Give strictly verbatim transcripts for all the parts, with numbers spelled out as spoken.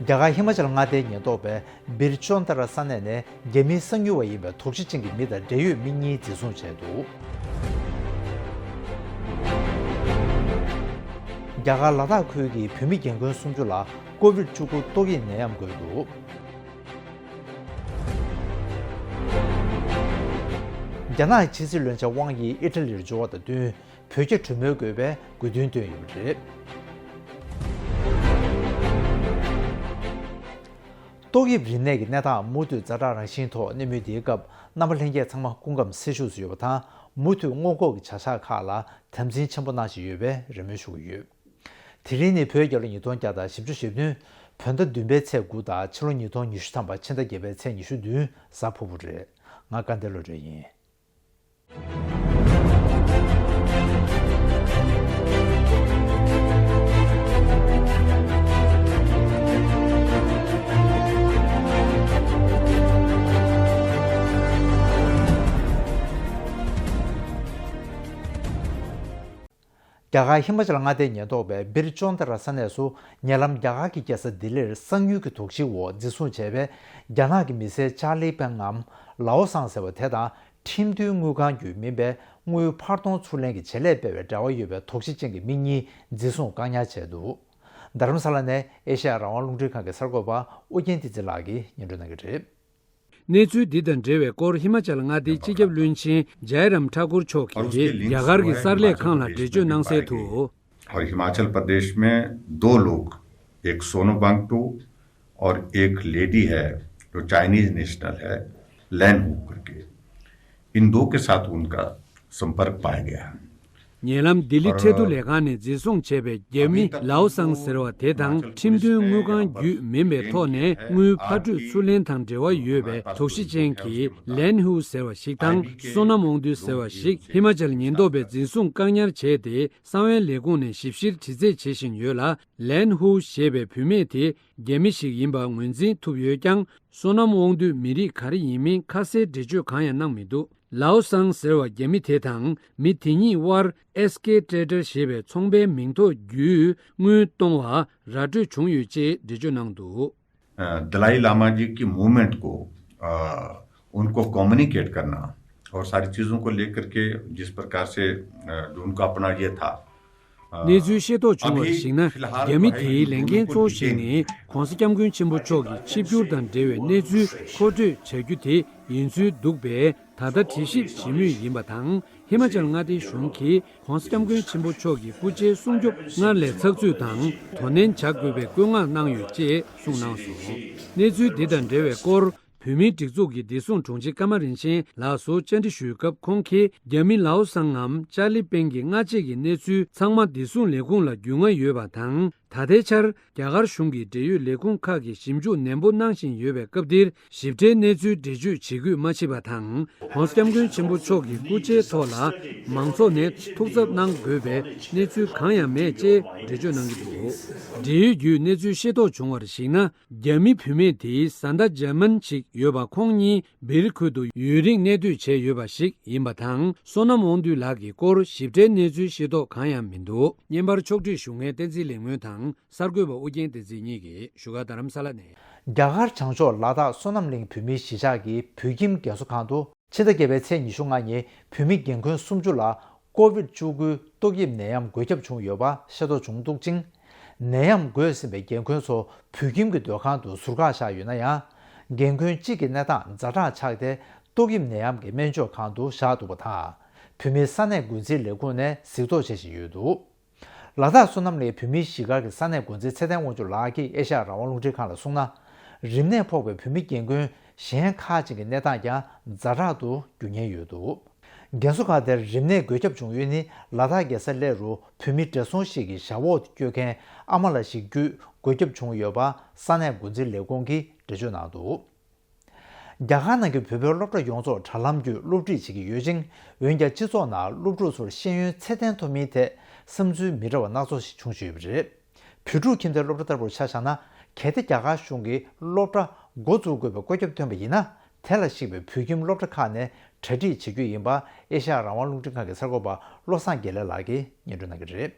རྒྱ་གར་ཧི་མ་ཅལ་མངའ་སྡེའི་ཉེན་རྟོག་པས་བིར་ཅོན་ཏ་ར་ས་གནས་ནས་རྒྱ་མིའི་གསང་ཉུལ་བ་ཡིན་པའི་དོགས་གཞི་ཅན་གྱི་མི་དང་འབྲེལ་ཡོད་མི་གཉིས་འཛིན་བཟུང་བྱས་འདུག་རྒྱ་གར་ལ་དྭགས་ཁུལ་གྱི་བོད་མི་རྒན་རྒོན་སུམ་ཅུ་ལ་ཀོ་བིད་བཅུ་དགུ་ཏོག་དབྱིབས་ནད་ཡམས་འགོས་འདུག་རྒྱ་ནག་ཕྱི་སྲིད་བློན་ཆེན་ཝང་ཡི་ཨི་ཊ་ལིར་འབྱོར་བ་དང་བསྟུན། བོད་རྒྱ་གྲོས་མོལ་དགོས་པའི་དགོས་འདུན་བཏོན་ཡོད་པ་རེད། ཏོག་དབྱིབས་རིམས་ནད་ཀྱི་གནས་སྟངས་མུ་མཐུད་ཛ་དྲག་རང་བཞིན་ཐོག་གནས་མུས་འདིའི་སྐབས། རྣམ་པ་ལྷན་རྒྱས་ཚང་མ་སྐུ་ཁམས་སེར་བཞུགས་སུ་ཡོད་པ་དང་། མུ་མཐུད་སྔོན་འགོག་གི་བྱ་གཞག་ཁག་ལ་དམ་འཛིན་ཆེན་པོ་གནང་བཞིན་ཡོད་པའི་རེ་སྨོན་ཞུ་གི་ཡོད། དེ་རིང་ནི་བོད་རྒྱལ་ལོ་ཉིས་སྟོང་བརྒྱ་དང་བཞི་བཅུ་ཞེ་བདུན། བོད་ཟླ་བདུན་པའི་ཚེས་དགུ་དང་ཕྱི་ལོ་ཉིས་སྟོང་ཉི་ཤུ་ཐམ་པ་ཕྱི་ཟླ་བརྒྱད་པའི་ཚེས་ཉི་ཤུ་བདུན་གཟའ་ཕུར་བུ་རེད། ང་སྐལ་ལྡན་བློ་གྲོས་ཡིན། རྒྱ་གར་ཧི་མ་ཅལ་མངའ་སྡེའི་ཉེན་རྟོག་པས་བིར་ཅོན་ཏ་ར་ས་གནས་སུ་ཉེ་ལམ་རྒྱ་གར་གྱི་རྒྱལ་ས་ལྡི་ལིར་གསང་ཉུལ་གྱི་དོགས་གཞིའི་འོག་འཛིན་བཟུང་བྱས་པའི་རྒྱ་ནག་གི་མི་སེར་ཅཱར་ལི་པེང་ངམ་ལའོ་སང་ཟེར་བ་དེ་དང་། ཁྲིམས་མཐུན་དངུལ་ཁང་བརྒྱུད་མིན་པའི་དངུལ་ཕར་གཏོང་ཚུར་ལེན་གྱི་བྱེད་ལས་སྤེལ་བའི་འབྲེལ་བ་ཡོད་པའི་དོགས་གཞི་ཅན་གྱི་མི་གཉིས་འཛིན་བཟུང་བཀག་ཉར་བྱས་འདུག་རྡ་རམ་ས་ལ་ནས་ཨེ་ཤ་ཡ་རང་དབང་རླུང་འཕྲིན་ཁང་གི་གསར་འགོད་པ་ཨོ་རྒྱན་བསྟན་འཛིན་ལགས་ཀྱིས་སྙན་སྒྲོན་གནང་གི་རེད། གནས་ཚུལ་འདི་དང་འབྲེལ་བའི་སྐོར་ཧི་མ་ཅལ་མངའ་སྡེའི་སྤྱི་ཁྱབ་བློན་ཆེན་ཇའི་རམ་ཐཱ་ཀུར་མཆོག་གིས་རྒྱ་གར་གྱི་གསར་ལས་ཁང་ལ་འགྲེལ་བརྗོད་གནང་གསལ་དུ། और हिमाचल प्रदेश में दो लोग, एक सोनम वांगचुक और एक लेडी है जो चाइनीज नेशनल है, लैन हू करके, इन दो के साथ उनका संपर्क पाया गया है। ཉེ་ལམ་ལྡི་ལི་ཁྲལ་བསྡུ་ལས་ཁང་ནས་འཛིན་བཟུང་བྱས་པའི་རྒྱ་མི་ལའོ་སང་ཟེར་བ་དེ་དང་ཁྲིམས་མཐུན་དངུལ་ཁང་བརྒྱུད་མིན་པའི་ཐོག་ནས་དངུལ་ཕར་སྤྲོད་ཚུར་ལེན་དང་འབྲེལ་བ་ཡོད་པའི་དོགས་གཞི་ཅན་གྱི་ལན་ཧུ་ཟེར་བ་ཞིག་དང་སོ་ནམ་དབང་འདུས་ཟེར་བ་ཞིག་ཧི་མ་ཅལ་ཉེན་རྟོག་པས་འཛིན་བཟུང་བཀག་ཉར་བྱས་ཏེ། གསང་བའི་ལས་ཁུངས་ནས་ཞིབ་བཤེར་དྲི་རྩད་བྱེད་བཞིན་ཡོད་ལ། ལན་ཧུ་ཞེས་པའི་བུད་མེད་དེ་རྒྱ་མི་ཞིག་ཡིན་པ་ངོས་འཛིན་ཐུབ་ཡོད་ཀྱང་། སོ་ནམ་དབང་འདུས་མི་རིགས་ག་རེ་ཡིན་མིན་ཁ་གསལ་འགྲེལ་བརྗོད་གང་ཡང་གནང་མི་འདུག་ལའོ་སང་ཟེར་བ་རྒྱ་མི་དེ་དང་མི་དེ་གཉིས་དབར་ཨེས་ཀེ་ཊེ་ཌར་ཞེས་པའི་ཚོང་པའི་མིང་ཐོ་བརྒྱུད་དངུལ་གཏོང་བ་ར་སྤྲོད་བྱུང་ཡོད་ཅེས་འགྲེལ་བརྗོད་གནང་འདུག अ, दलाई लामा जी की मूवमेंट को, अ, उनको कम्युनिकेट करना और सारी चीज़ों को लेकर के जिस प्रकार से, अ, जो उनका अपना ये था, अ, གནས་ཚུལ་ཤེས་རྟོགས་བྱུང་བར་གཞིགས་ན། རྒྱ་མི་དེའི་ལས་འགན་གཙོ་བོ་ཞིག་ནི་༸གོང་ས་༸སྐྱབས་མགོན་ཆེན་པོ་མཆོག་གི་ཆིབས་བསྒྱུར་དང་འབྲེལ་བའི་གནས་ཚུལ་མཁོ་སྤྲོད་བྱ་རྒྱུ་དེ་ཡིན་ཚུལ་འདུག་པས། ད་ལྟ་དྲི་ཞིབ་བྱེད་མུས་ཡིན་པ་དང་། ཧི་མ་ཅལ་མངའ་སྡེའི་གཞུང་གིས་༸གོང་ས་༸སྐྱབས་མགོན་ཆེན་པོ་མཆོག་གི་སྐུ་ཕྱྭའི་སྲུང་སྐྱོབ་སྔར་ལས་ཚགས་ཚུད་དང་དོ་ནན་བྱ་དགོས་པའི་བཀོད་མངགས་གནང་ཡོད་ཅེས་གསུངས་གནང་སོང་། གནས་ཚུལ་འདི་དང་འབྲེལ་བའི་སྐོར། བོད་མིའི་སྒྲིག་འཛུགས་ཀྱི་བདེ་སྲུང་དྲུང་ཆེ་ཀརྨ་རིན་ཆེན་ལགས་སུ་བཅར་འདྲི་ཞུས་སྐབས། ཁོང་གིས་རྒྱ་མི་ལའོ་སང་ངམ་ཅཱར་ལི་པེང་གི་སྔ་རྗེས་ཀྱི་གནས་ཚུལ་ཚང་མ་བདེ་སྲུང་ལས་ཁུངས་ལ་རྒྱུས་མངའ་ཡོད་པ་དང་། ད་ལྟའི་ཆར་རྒྱ་གར་གཞུང་གི་འབྲེལ་ཡོད་ལས་ཁུངས་ཁག་གིས་ཞིབ་འཇུག་ནན་པོ་གནང་བཞིན་ཡོད་པའི་སྐབས་འདིར། ཞིབ་ཕྲའི་གནས་ཚུལ་འགྲེལ་བརྗོད་བྱེད་དགོས་མ་མཆིས་པ་དང་། ༸གོང་ས་༸སྐྱབས་མགོན་ཆེན་པོ་མཆོག་གི་སྐུ་ཕྱྭའི་ཐོག་ལ་མང་ཚོགས་ནས་ཐུགས་འཚབ་གནང་དགོས་པའི་གནས་ཚུལ་གང་ཡང་མེད་ཅེས་འགྲེལ་བརྗོད་གནང་གི་འདུག་འབྲེལ་ཡོད་བརྒྱུད་གནས་ཚུལ་ཤེས་རྟོགས་བྱུང་བར་གཞིགས་ན། རྒྱ་མི་བུད་མེད་དེའི་བཟའ་ཟླ་འཇར་མན་ཞིག་ཡོད་པ། ཁོང་གཉིས་སྦིར་ཁུལ་དུ་ཡུན་རིང་གནས་སྡོད་བྱས་ཡོད་པ་ཞིག་ཡིན་པ་དང་། སོ་ནམ་དབང་འདུས་ལགས་ཀྱི་སྐོར་ཞིབ་ཕྲའི་གནས་ཚུལ་ཤེས་རྟོགས་གང་ཡང་མི་འདུག་བརྙན་པར་ཕྱོགས་སྒྲིག་ཞུ་མཁན་བསྟན་འཛིན་ལེགས་སྨོན་དང་། གསར་འགོད་པ་ཨུ་རྒྱན་བསྟན་འཛིན་གཉིས་ཀྱིས་བཞུགས་སྒར་རྡ་རམ་ས་ལ་ནས། རྒྱ་གར་བྱང་ཕྱོགས་ལ་དྭགས་སོ་ནམ་གླིང་བོད་མིའི་གཞིས་ཆགས་ཀྱི་བོད་ཁྱིམ་རྒན་གསོ་ཁང་དུ། ཕྱི་ཟླ་བརྒྱད་པའི་ཚེས་ཉི་ཤུ་ལྔ་ཉིན་བོད་མི་རྒན་རྒོན་སུམ་ཅུ་ལ་ཀོ་བིད་བཅུ་དགུ་ཏོག་དབྱིབས་ནད་ཡམས་འགོས་ཁྱབ་བྱུང་ཡོད་པ་ཤེས་རྟོགས་བྱུང་འདུག་ཅིང་། ནད་ཡམས་འགོས་ཟིན་པའི་རྒན་རྒོན་ཚོ་བོད་ཁྱིམ་གྱི་སྡོད་ཁང་དུ་ཟུར་བཀག་བཞག་ཡོད་ན་ཡང་། རྒན་རྒོན་གཅིག་གི་གནས་སྟངས་ཛ་དྲག་ཆགས་ཏེ། ཏོག་དབྱིབས་ནད་ཡམས་ཀྱི་སྨན་བཅོས་ཁང་དུ་བཞག་འདུག་པ་དང་། བོད་མིའི་ས་གནས་འགོ་འཛིན་ལས་ཁུངས་ནས་གཟིགས་རྟོག་བྱེད་བཞིན་ཡོད་འདུག་ལ་དྭགས་སོ་ནམ་གླིང་བོད་མིའི་གཞིས་སྒར་གྱི་ས་གནས་འགོ་འཛིན་ཚེ་བརྟན་དབང་ཕྱུག་ལགས་ཀྱིས་ཨེ་ཤ་ཡ་རང་དབང་རླུང་འཕྲིན་ཁང་ལ་གསུངས་ན། རིམས་ནད་ཕོག་པའི་བོད་མི་རྒན་རྒོན་གཞན་ཁག་ཅིག་གི་གནས་སྟངས་ཀྱང་ཛ་དྲག་ཏུ་འགྱུར་ཉེན་ཡོད་འདུག་རྒན་གསོ་ཁང་དེར་རིམས་ནད་འགོས་ཁྱབ་བྱུང་ཡུལ་ནི་ལ་དྭགས་རྒྱལ་ས་གླེ་རུ་བོད་མི་བགྲེས་སོང་ཞིག་གི་ཞབས་འོག་ཏུ་སྐྱོད་མཁན་ཨ་མ་ལགས་ཤིག་བརྒྱུད་འགོས་ཁྱབ་བྱུང་ཡོད་པ་ས་གནས་འགོ་འཛིན་ལས་ཁུངས་ཀྱིས་འགྲེལ་བརྗོད་གནང་འདུག་རྒྱ་གར་ནང་གི་བོད་པའི་སློབ་གྲྭ་ཡོངས་རྫོགས་དྲ་ལམ་བརྒྱུད་སློབ་ཁྲིད་བྱེད་ཀྱི་ཡོད་ཅིང་། འོན་ཀྱང་སྤྱི་ཚོགས་ནང་སློབ་ཕྲུག་ཚོར་ཤེས་ཡོན་ཚད་ལྡན་ཐོབ་མིན་ཐད་བསམ་ཚུལ་མི་འདྲ་བ་སྣ་ཚོགས་ཤིག་བྱུང་བཞིན་ཡོད་པ་རེད། བོད་ཕྲུག་ཁྱིམ་སྡེའི་སློབ་གྲྭ་ལྟ་བུར་ཆ་བཞག་ན། གལ་ཏེ་རྒྱ་གར་གཞུང་གིས་སློབ་གྲྭ་འགོ་འཛུགས་དགོས་པའི་བཀོད་ཁྱབ་བཏོན་པ་ཡིན་ན། དེ་ལ་གཞིགས་པའི་བོད་ཁྱིམ་སློབ་གྲྭ་ཁག་ནས་གྲ་སྒྲིག་བྱེད་རྒྱུ་ཡིན་པ་ཨེ་ཤ་ཡ་རང་དབང་རླུང་འཕྲིན་ཁང་གི་གསར་འགོད་པ་བློ་བཟང་དགེ་ལེགས་ལགས་ཀྱིས་སྙན་སྒྲོན་གནང་གི་རེད།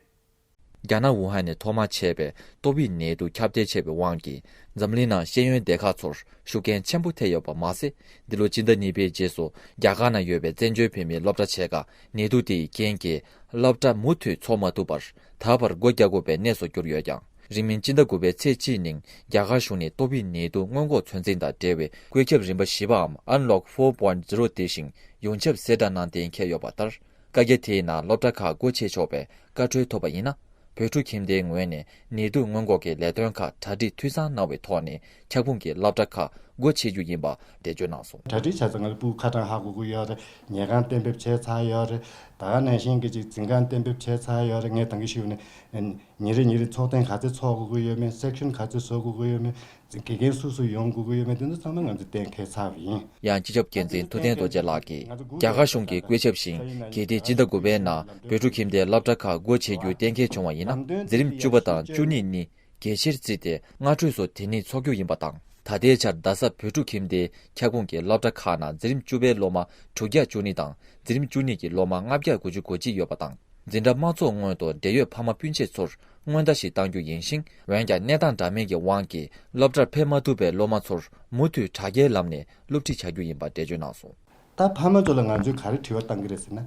རྒྱ་ནག་ཝུ་ཧན་ནས་ཐོག་མར་མཆེད་པའི་ཏོག་དབྱིབས་ནད་དུག་ཁྱབ་གདལ་ཆེ་བའི་དབང་གིས་འཛམ་གླིང་ནང་ཤེས་ཡོན་སྡེ་ཁག་ཚོར་ཤུགས་རྐྱེན་ཆེན་པོ་ཐེབས་ཡོད་པ་མ་ཟད། འདི་ལོ་སྤྱི་ཟླ་གཉིས་པའི་རྗེས་སུ་རྒྱ་གར་ནང་ཡོད་པའི་བཙན་བྱོལ་བོད་མིའི་སློབ་གྲྭ་ཆེ་ཁག་ནད་དུག་དེའི་རྐྱེན་གྱིས་སློབ་གྲྭ་མུ་མཐུད་འཚོགས་མ་ཐུབ་པར། ད་བར་སྒོ་རྒྱག་དགོས་པའི་གནས་སུ་གྱུར་ཡོད་ཀྱང་། རིང་མིན་སྤྱི་ཟླ་དགུ་པའི་ཚེས་གཅིག་ཉིན་རྒྱ་གར་གཞུང་ནས་ཏོག་དབྱིབས་ནད་དུག་སྔོན་འགོག་ཚོད་འཛིན་དང་འབྲེལ་བའི་བཀོད་ཁྱབ་རིམ་པ་བཞི་པའམ་Unlock four point zero དེ་བཞིན་ཡོངས་ཁྱབ་གསལ་བསྒྲགས་གནང་གཏན་འཁེལ་ཡོད་པ་ལྟར། བཀའ་རྒྱ་དེའི་ནང་སློབ་གྲྭ་ཁག་སྒོ་ཕྱེ་ཆོག་པའི་བཀའ་འཁྲོལ་ཐོབ་པ་ཡིན་ན། བོད་ཕྲུག་ཁྱིམ་སྡེའི་ངོས་ནས་ནད་དུག་སྔོན་འགོག་གི་ལས་དོན་ཁག་གྲ་སྒྲིག་འཐུས་ཚང་གནང་བའི་ཐོག་ནས་ཁྱབ་ཁོངས་ཀྱི་སློབ་གྲྭ་ཁག་སྒོ་ཕྱེ་རྒྱུ་ཡིན་པ་འགྲེལ་བརྗོད་གནང་སོང་། གྲ་སྒྲིག་བྱས་ཙང་ང་ཚོ་སྤུ་གུ་ཁ་གྲངས་ཧ་གོ་གི་ཡོད་རེད། ཉལ་ཁང་གཏན་འབེབས་བྱས་ཚར་ཡོད་རེད། ད་ག་ནང་བཞིན་གྱི་ཅིག་འཛིན་ཁང་གཏན་འབེབས་བྱས་ཚར་ཡོད་རེད། ངས་ད་གིན་ཞུས་ནས་ཉིན་རེ་ཉིན་རེ་ཚོགས་ཐེངས་ག་ཚོད་ཚོགས་དགོས་ཀྱི་ཡོད་མེད། སེག་ཤན་ག་ཚོད་བཟོ་དགོས་ཀྱི་ཡོད་མེད། དགེ་རྒན་སུ་སུ་ཡོང་དགོས་ཀྱི་ཡོད་མེད། དེ་ཚོ་ཚང་མ་ང་ཚོས་གཏན་འཁེལ་ཚར་བ་ཡིན། ཡང་སྤྱི་ཁྱབ་འགན་འཛིན་ཐུབ་བསྟན་རྡོ་རྗེ་ལགས་ཀྱིས་རྒྱ་གར་གཞུང་གི་བཀོད་ཁྱབ་བཞིན་གལ་ཏེ་སྤྱི་ཟླ་དགུ་པའི་ནང་བོད་ཕྲུག་ཁྱིམ་སྡེའི་སློབ་གྲྭ་ཁག་སྒོ་ཕྱེ་རྒྱུ་གཏན་འཁེལ་བྱུང་བ་ཡིན་ན། འཛིན་རིམ་བཅུ་པ་དང་བཅུ་གཉིས་གཉིས་གལ་ཆེར་བརྩིས་ཏེ་སྔ་འགྱུར་སོགས་དེ་ཉིད་འཚོགས་རྒྱུ་ཡིན་པ་དང་། ད་ལྟའི་ཆར་རྡ་ས་བོད་ཕྲུག་ཁྱིམ་སྡེའི་ཁྱབ་ཁོངས་ཀྱི་སློབ་གྲྭ་ཁག་ནང་འཛིན་རིམ་བཅུ་པའི་སློབ་མ་དྲུག་བརྒྱ་བཅུ་གཉིས་དང་འཛིན་རིམ་བཅུ་གཉིས་ཀྱི་སློབ་མ་ལྔ་བརྒྱ་དགུ་བཅུ་གོ་གཅིག་ཡོད་པ་དང་། འཛིན་གྲྭ་མ་འཚོགས་སྔོན་དུ་འབྲེལ་ཡོད་ཕ་མ་སྤུན་མཆེད་ཚོར་སྔོན་བརྡ་ཞིག་གཏང་རྒྱུ་ཡིན་ཞིང་། འོན་ཀྱང་གནས་སྟངས་འདྲ་མིན་གྱི་དབང་གིས་སློབ་གྲྭར་ཕེབས་མ་ཐུབ་པའི་སློབ་མ་ཚོར་མུ་མཐུད་དྲ་རྒྱའི་ལམ་ནས་སློབ་ཁྲིད་བྱ་རྒྱུ་ཡིན་པ་འགྲེལ་བརྗོད་གནང་སོང་། ད་ཕ་མ་ཚོ་ལ་ང་ཚོས་ག་རེ་དྲི་བ་བཏང་གི་རེད་ཟེར་ན།